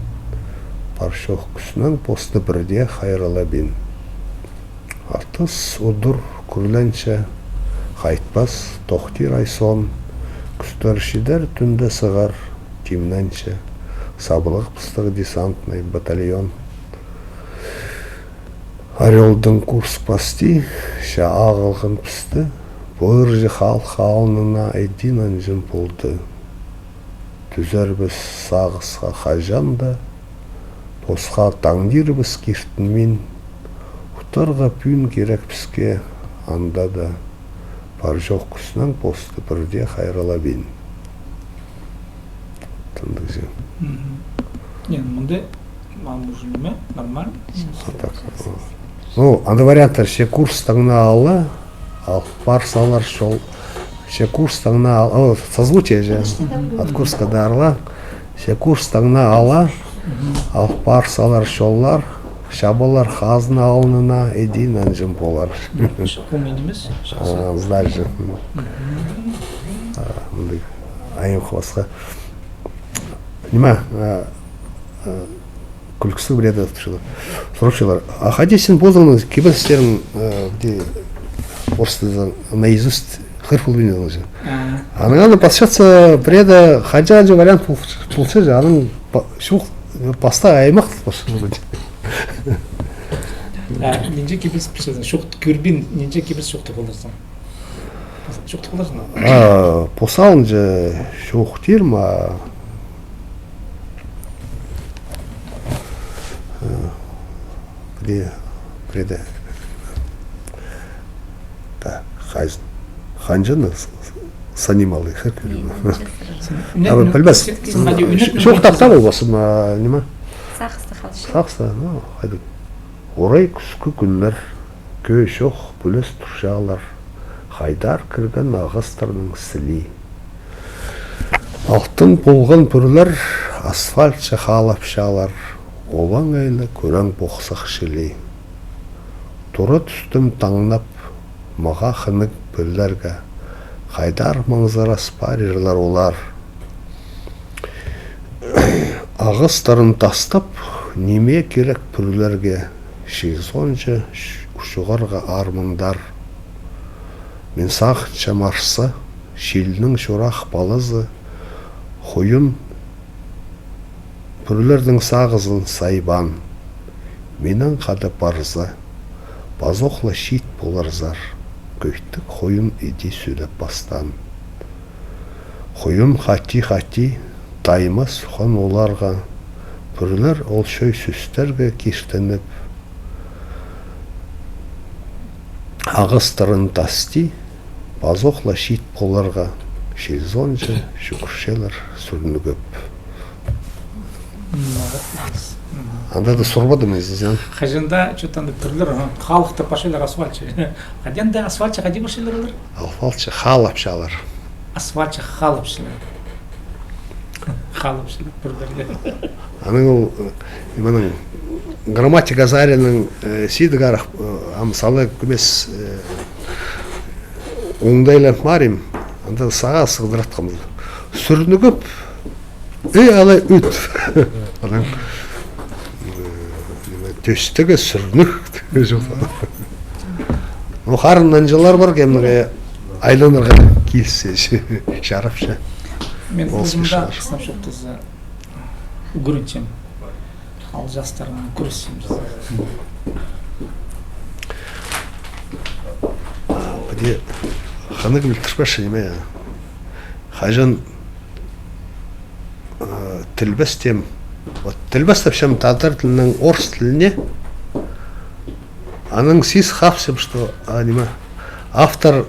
Пар-чох кӱснең посты пірдее хайралабин. Атыс удур кӱрленче, хайтпас, тохтир ай соон, кӱстер чидер, тӱнде сығар, тимненче, саблығ пістің десантный батальон. Орёлдың Курск пасти, чаа ағылған пісті, пу ырҷы халых алнына иди нанҷым полды. Тӱзербіс сағысха хаҷан даа, посха таңдирбіс киртінмин, Тударға пӱӱн кирек піске, анда даа пар-чох кӱснең посты пірдее хайралабин. Тындызы. Мгм. Не, мында, мам, уже ниме, нормально. А так, ну, анда варианттар: че курстаң на ала, алып пар салар чол, че курстаң на ал-, о, созвучие же. От курска даа арлаң. Че курстаң на ала, алып пар салар чоллар, чабылар хазна алнына, иди нанҷым полар. Помню нимес? А, знаешь же. Мгм. А, мындағ айым хвасха. Ниме, а, а, кӱлкізі пірееде турчалар. Сурапчалар: а хайди син позыңның кибелістерің, э, пу орыс тілін наизусть хығыр полбинчазың же. А. Анаң аны пасчатса, пірееде хайди-хайди вариант пол-, полча же, анаң па-, чох, пастағы аймах пасча. А, нинҷе кибеліс пасчазың, чох, кӧрбин, нинҷе кибеліс чоохтап аларзың? Чоохтап аларзың ба? А, пос алынҷа чоохтирым, а, э, пірееде, пірееде. Та, хайзын. Ханҷаны с-, с-, санималай, хығыр кӧрем. Мин, мин честно. А, ну, пілбес. Сен, сен хайди, чоохтап та полбассың, а, ниме? Сағыста халча. Сағыста, ну, хайди. Орай кӱскӱ кӱннер, кӧӧ чох пӱлес турчалар, хайдар кірген ағастарның сілии. Алтын полған пӱрлер асфальтча хаалапчалар, олаңай ла кӱрең похсах чіли. Тура тӱстім таңнап, мағаа хынығ пӱрлерге, хайдар маңзырас парирлар олар. Ағастарын тастап, ниме кирек пӱрлерге, чіли соонҷа ч-, чығарға армаңдар. Мин сағынчам арса, чилнің чурах палазы, хойын пӱрлернің сағызын сайбаан. Минең хада парза, пазох ла чиит поларзар, кӧйтік хойын иди сӱлеп пастаан. Хойын хати-хати таймас хан оларға, пӱрлер ол чой сӧстерге киртініп, ағастарын тасти, пазох ла чиит поларға, чіли соонҷа чӱгӱрчелер сӱрнігіп. Молодец. Мгм. Анда даа сурбадым, изен. Хаҷан даа чё-то анда пӱрлер, ага, халыхты парчалар асфальтча. Хайди анда асфальтча, хайди парчалар олар? Асфальтча хаалапчалар. Асфальтча хаалапчалар. Хаалапчалар пӱрлерге. Анаң ол, э, мының грамматика саринаң, э, сидіг арах, э, ам сала кӧмес, э, оңдайлап парим, анда сағаа сығдыратхам. Сӱрнігіп, э, алай ӱт. Анаң, э, ниме, тӧстігі сӱрніг, тігі чох. Ну, харын нанҷылар пар, кемнеге айланарға килісче, чарапча. Мин ол узумда спешар. Хыстам чоохтаза, ӱгренчем. Ол частарнаң кӱресчем. А, піди хынығ пілдірче, ниме, я. Хаҷан, э, тілбес теем. Вот тілбес тіпчем тадар тілінең орыс тіліне. Анаң сис хапсам, что, а, ниме, автор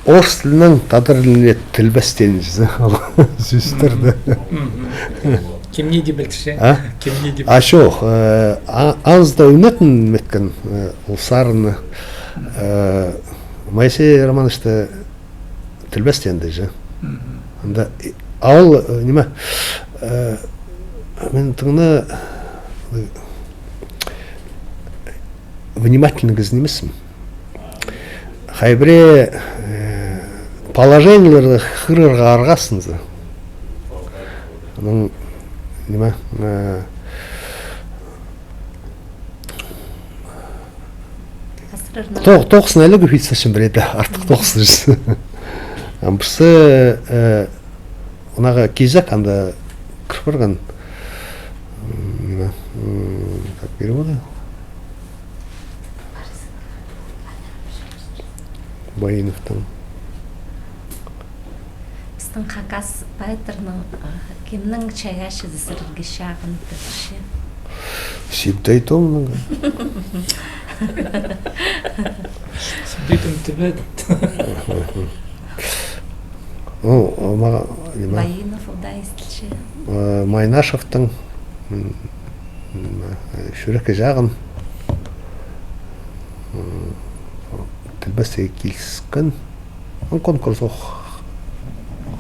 орыс тілінең тадар тіліне тілбес теенҷізі. Ол сӧстерді. Мгм. Кем не дее пілче? А? Кем не дее пілче? А чох, э, а, анзы даа ӱнетін ниметкен, э, ол сарынны, э, Моисей Романовичті тілбес теенҷі. Мгм. Анда, и, а ол, э, ниме, э, мин тыңна, э, внимательный кізі нимеспін. Хай пірее, э, положениелерні хығырарға арғасынза. Анаң, ниме, э, Тох-, тоғызын айлап кӧп ит сачам пірееде, артых тоғызын. Ам пірсі, э, Ондағы кизек анда кір парған. М, м, как переводы? Баиновтың. Пістің хакас поэттарның, а, кемнің чайғаачызы сірерге чағын тіпче? Сибдей Томның. Субъектім тібет. Ну, мағаа, ниме? Баинов, ол даа истілче. Э, Майнашевтің, м, м, э, «Чӱрекке чағын», м, тілбестіг киліскен. Ну, конкурс ох-,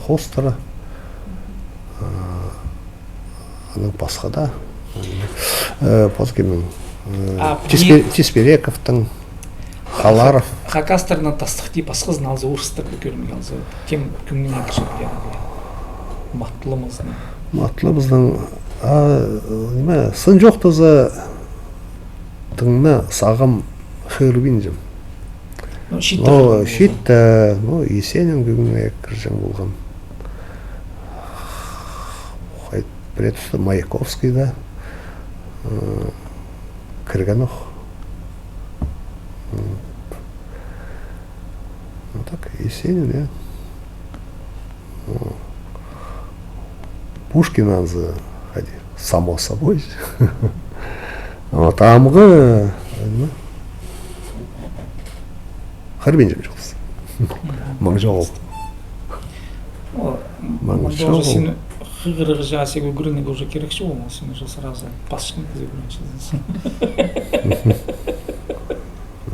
хоостыра. Э, Анаң пасха даа. Э, паза кемнің? Э, А, Тиспе-, Тисперековтың, Халаров. Хакастарның тастыхти пасхазын алза, орыстарны кӧрімге алза, кем кӧңніңе кірче, я, матлабызның. Матлабызның, а, ниме, сын чоохтаза, тыңнаам, сағам хығырбинчам. Ну, чиит. Ну, чиит, э, ну, Есенин кӧңнімге кірҷең полған. Хай, пірее туста Маяковский даа, э, кірген ох. М. Ну так, Есенин, я. Пушкин анзы, хайди, само собой. Вот, амғы, ну, хығырбинчам чоғыс. Мағаа чоғыл. О, мағаа чоғыл. Сен хығырарға чаза, ӱгренерге уже кирекче, ол сен уже сразу пасчаң кізі ӱгренчезің.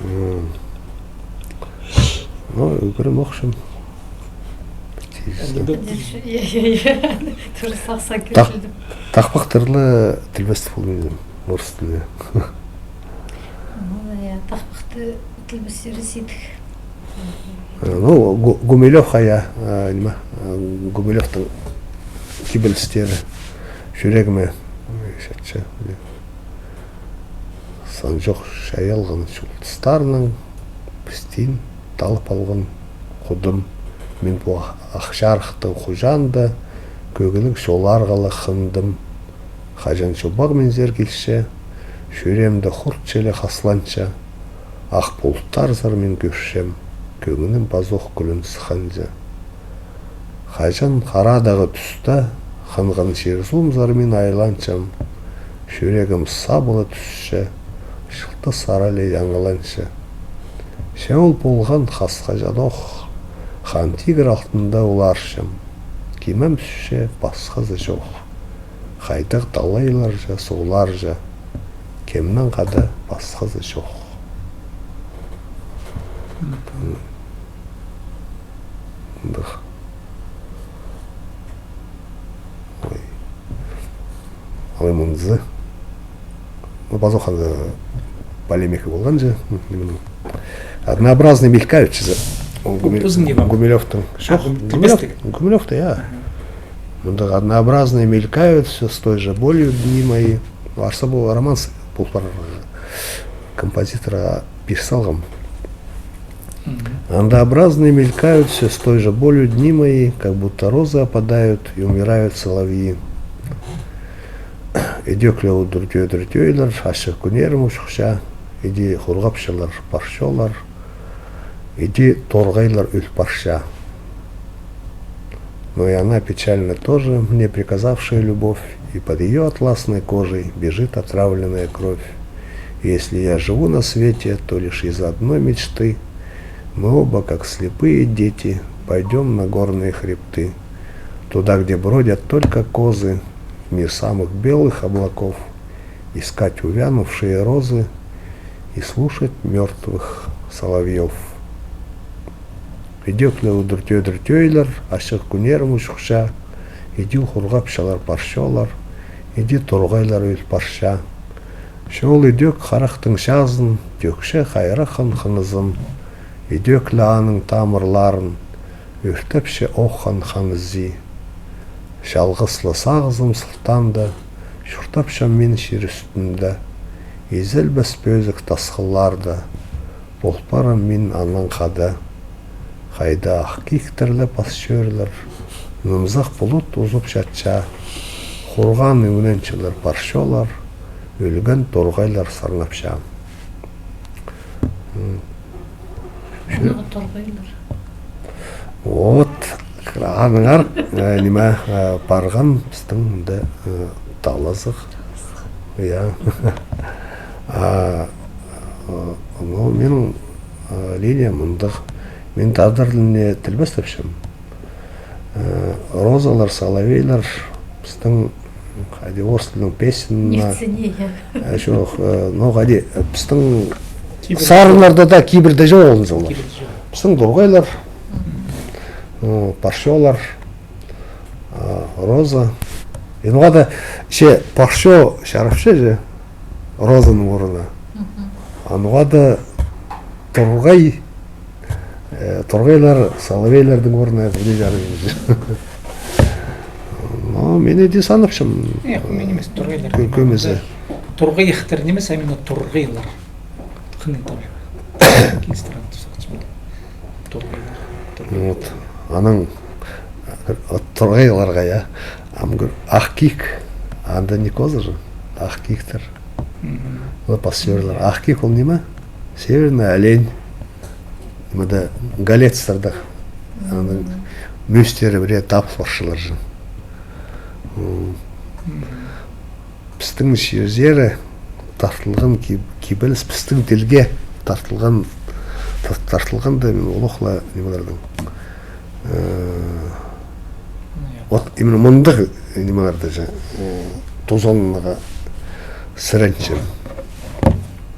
М. Ну, ӱгренмеҷем. Тиіс. Анда да. Тоже сағыс кирчілді. Тахпахтар ла тілбестіг полбинчам, орыс тілі. Ну, я, тахпахты тілбестері сидік. Э, ну, Гу-, Гумилёв, я, э, ниме, э, Гумилёвтың кибелістері чӱрегіме, э, чатча, я. Сан чох чайалған чултыстарнаң пістің талып алған худым. Мин пу ах-, ах чарыхтың хуҷаанда кӧгліг чолларға ла хындым. Хаҷан чобағ минзер килче, чӱреемде хурт чіли хасланча, ах пулуттарзар мин кӧрчем, кӧңнім пазох кӱлӱн сыхханҷа. Хаҷан харадағы тӱсте хынған чир-суумзар мин айланчам, чӱрегім сабыла тӱсче, чылтыс аралай аңаланча. Че ол полған хасха чадох, хан тигір алтында уларчам. Кимем тӱсче, пасхазы чох. Хайдағ талайларҷа, суғларҷа, кемнең хада пасхазы чох. Мгм. Андағ. Ой. Алай мынзы. Ну, пазох анда полемика полған чи, м, нименің. «Однообразные мелькают» чи. Ол Гуми-, Гумилёвтың. А, Гум-, Гумилёвтың, я. Аха. Мындағ: «Однообразные мелькают всё с той же болью дни мои». Арса, пу романс пол парар, композитор пирзе алғам. Мгм. «Однообразные мелькают всё с той же болью дни мои, как будто розы опадают и умирают соловьи. Идӧк ле удур тӧдір тӧйлер, ачых кӱннерім учухча, иди хурғапчалар парчалар, иди торғайлар ӧл парча. Но и она печальна тоже, мне приказавшая любовь, и под её атласной кожей бежит отравленная кровь. И если я живу на свете, то лишь из одной мечты. Мы оба, как слепые дети, пойдём на горные хребты, туда, где бродят только козы, в мир самых белых облаков, искать увянувшие розы и слушать мёртвых соловьёв. Идӧк ле удур тӧдір тӧйлер, ачых кӱннерім учухча, иди хурғапчалар парчалар, иди торғайлар ӧл парча. Че ол идӧк харахтың чазын тӧкче хайраххан хынызын, идӧк ле аның тамырларын ӧртепче оххан хан ізі. Чалғыс ла сағызым сылтаанда, чуртапчам мин чир ӱстӱнде, изелбес пӧзік тасхылларда, пол парам мин аннаң хада. Хайда ах киктер ле пас чӧрлер, нымзах пулут узуп чатча, хурған ӱгненчелер парчалар, ӧлген торғайлар сарнапча». М. Аннаң торғайлар. Вот, аннаңар, э, ниме, э, парған пістің мында, э, талазығ. Я. А, Но минің, а, линия мындағ. Мин тадар тіліне тілбестепчем. Э, розалар, соловейлар, пістің, хайди, орыс тілінің песня. Нихцене, я. Э, чох, э, ну, хайди, э, пістің сарыннарда да кибірде чоғыл олар. Кибірде чоғыл. Пістің турғайлар, ну, парчолар, а, роза. Иноға да че парчо чарапча че розаның орнына. Аноға да турғай, э, турғайлар соловейлернің орнына пірдее чарап. Но мин иди санапчам. Эх, мин нимес, турғайлар. Кӧмезі. Турғай ыхтар нимес, а именно турғайлар. Хынын таб. Килістірген тусахчым. Турғайлар. Вот. Анаң, от турғайларға, я. Ам кӧр, ах кик. Анда не козыр же? Ах киктер. Ол пасчорлар. Ах кик ол ниме? Северный олень. Ниме-де, голецтерде. Аның мӱстері пірее табыс парчалар же. Пістің чир-, чирзер тартылған ки-, кибеліс, пістің тілге тартылған, тар-, тартылған да, мин олох ла нимелернің. Э, вот именно мындағ нимелерді же, э, тузаланарға сіренчем.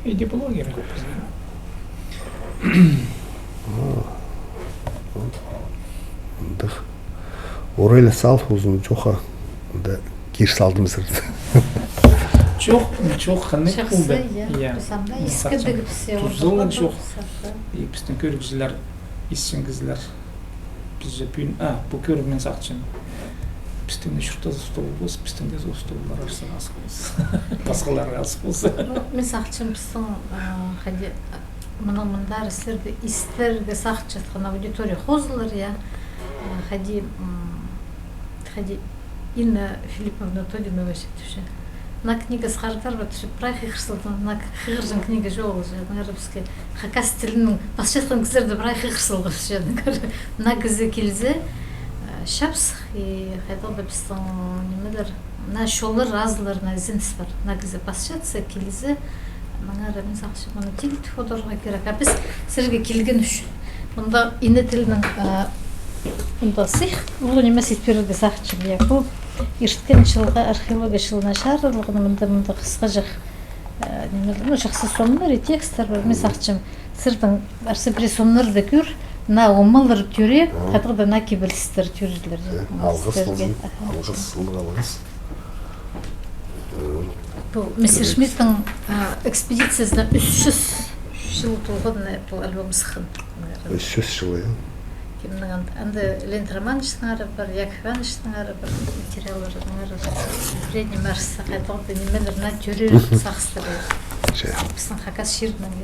Идеология. А, вот. Мындағ. Орайлы сал узын чоха. Да кир салдым сірді. Чох, чох, хынығ полды. Чахсы, я. Я. Піс ам даа искірдік піс, я, тузаланған чох. И пістің кӧрігҷілер, исчең кізілер. Піс же пӱӱн, а, пу кӧріг, мин сағынчам, пістің дее чуртазы устап полбас, пістің дее устап полар, арса, ас полза. Пасхаларға ас полза. Ну, мин сағынчам, пістің, а, хайди, а, мынаң мындар сірерді истерге сағынчатхан аудитория хозылар, я. А, хайди, м, хайди Инна Филипповна Тодинова че тіпче. Мына книга сығарылар ба, тіпче, прай хығыр салдым, мына хығырҷаң книга чоғыл, че, мына піске хакас тілінең пасчатхан кізілерді прай хығыр салғам, че, мына кізі килзе, э, чапсых, и хайдағ-да пістің нимелер, мына чоллар, азылар, мына ізеніс пар. Мына кізі пасчатса, килзе, мынаңар, мин сағынчам, мыны тигіл тіп одырарға кирек. А піс сірерге килген ӱчӱн. Мында ине тілінің, а, мында сых, улуғ нимес ит пирерге сағынчам, я. Пу ирткен чылға, археология чылына чарырлығ, мында, мында хысхаҷах, а, ниме, ну, чахсы сомнар и тексттер пар, мин сағынчам, сірернің арса пірее сомнарны кӧр, мына омалар тӧреп, хайдағ-да мына кибелістер тӧреділер. Э, алғыс ползын, алғыс, улуғ алғыс. Пу Мессершмиттің, а, экспедициязына ӱс чӱс чыл толғанына пу альбом сыххан. Ӱс чӱс чыл, я. Кемнің ан-, анда Леонид Романовичтің ары пар, Яков Ивановичтің ары пар, материалларының ары пар. Вредный Марс, хайдағ-да нимелер, мына тӧрер сағыстар. Че. Пістің хакас чирінең.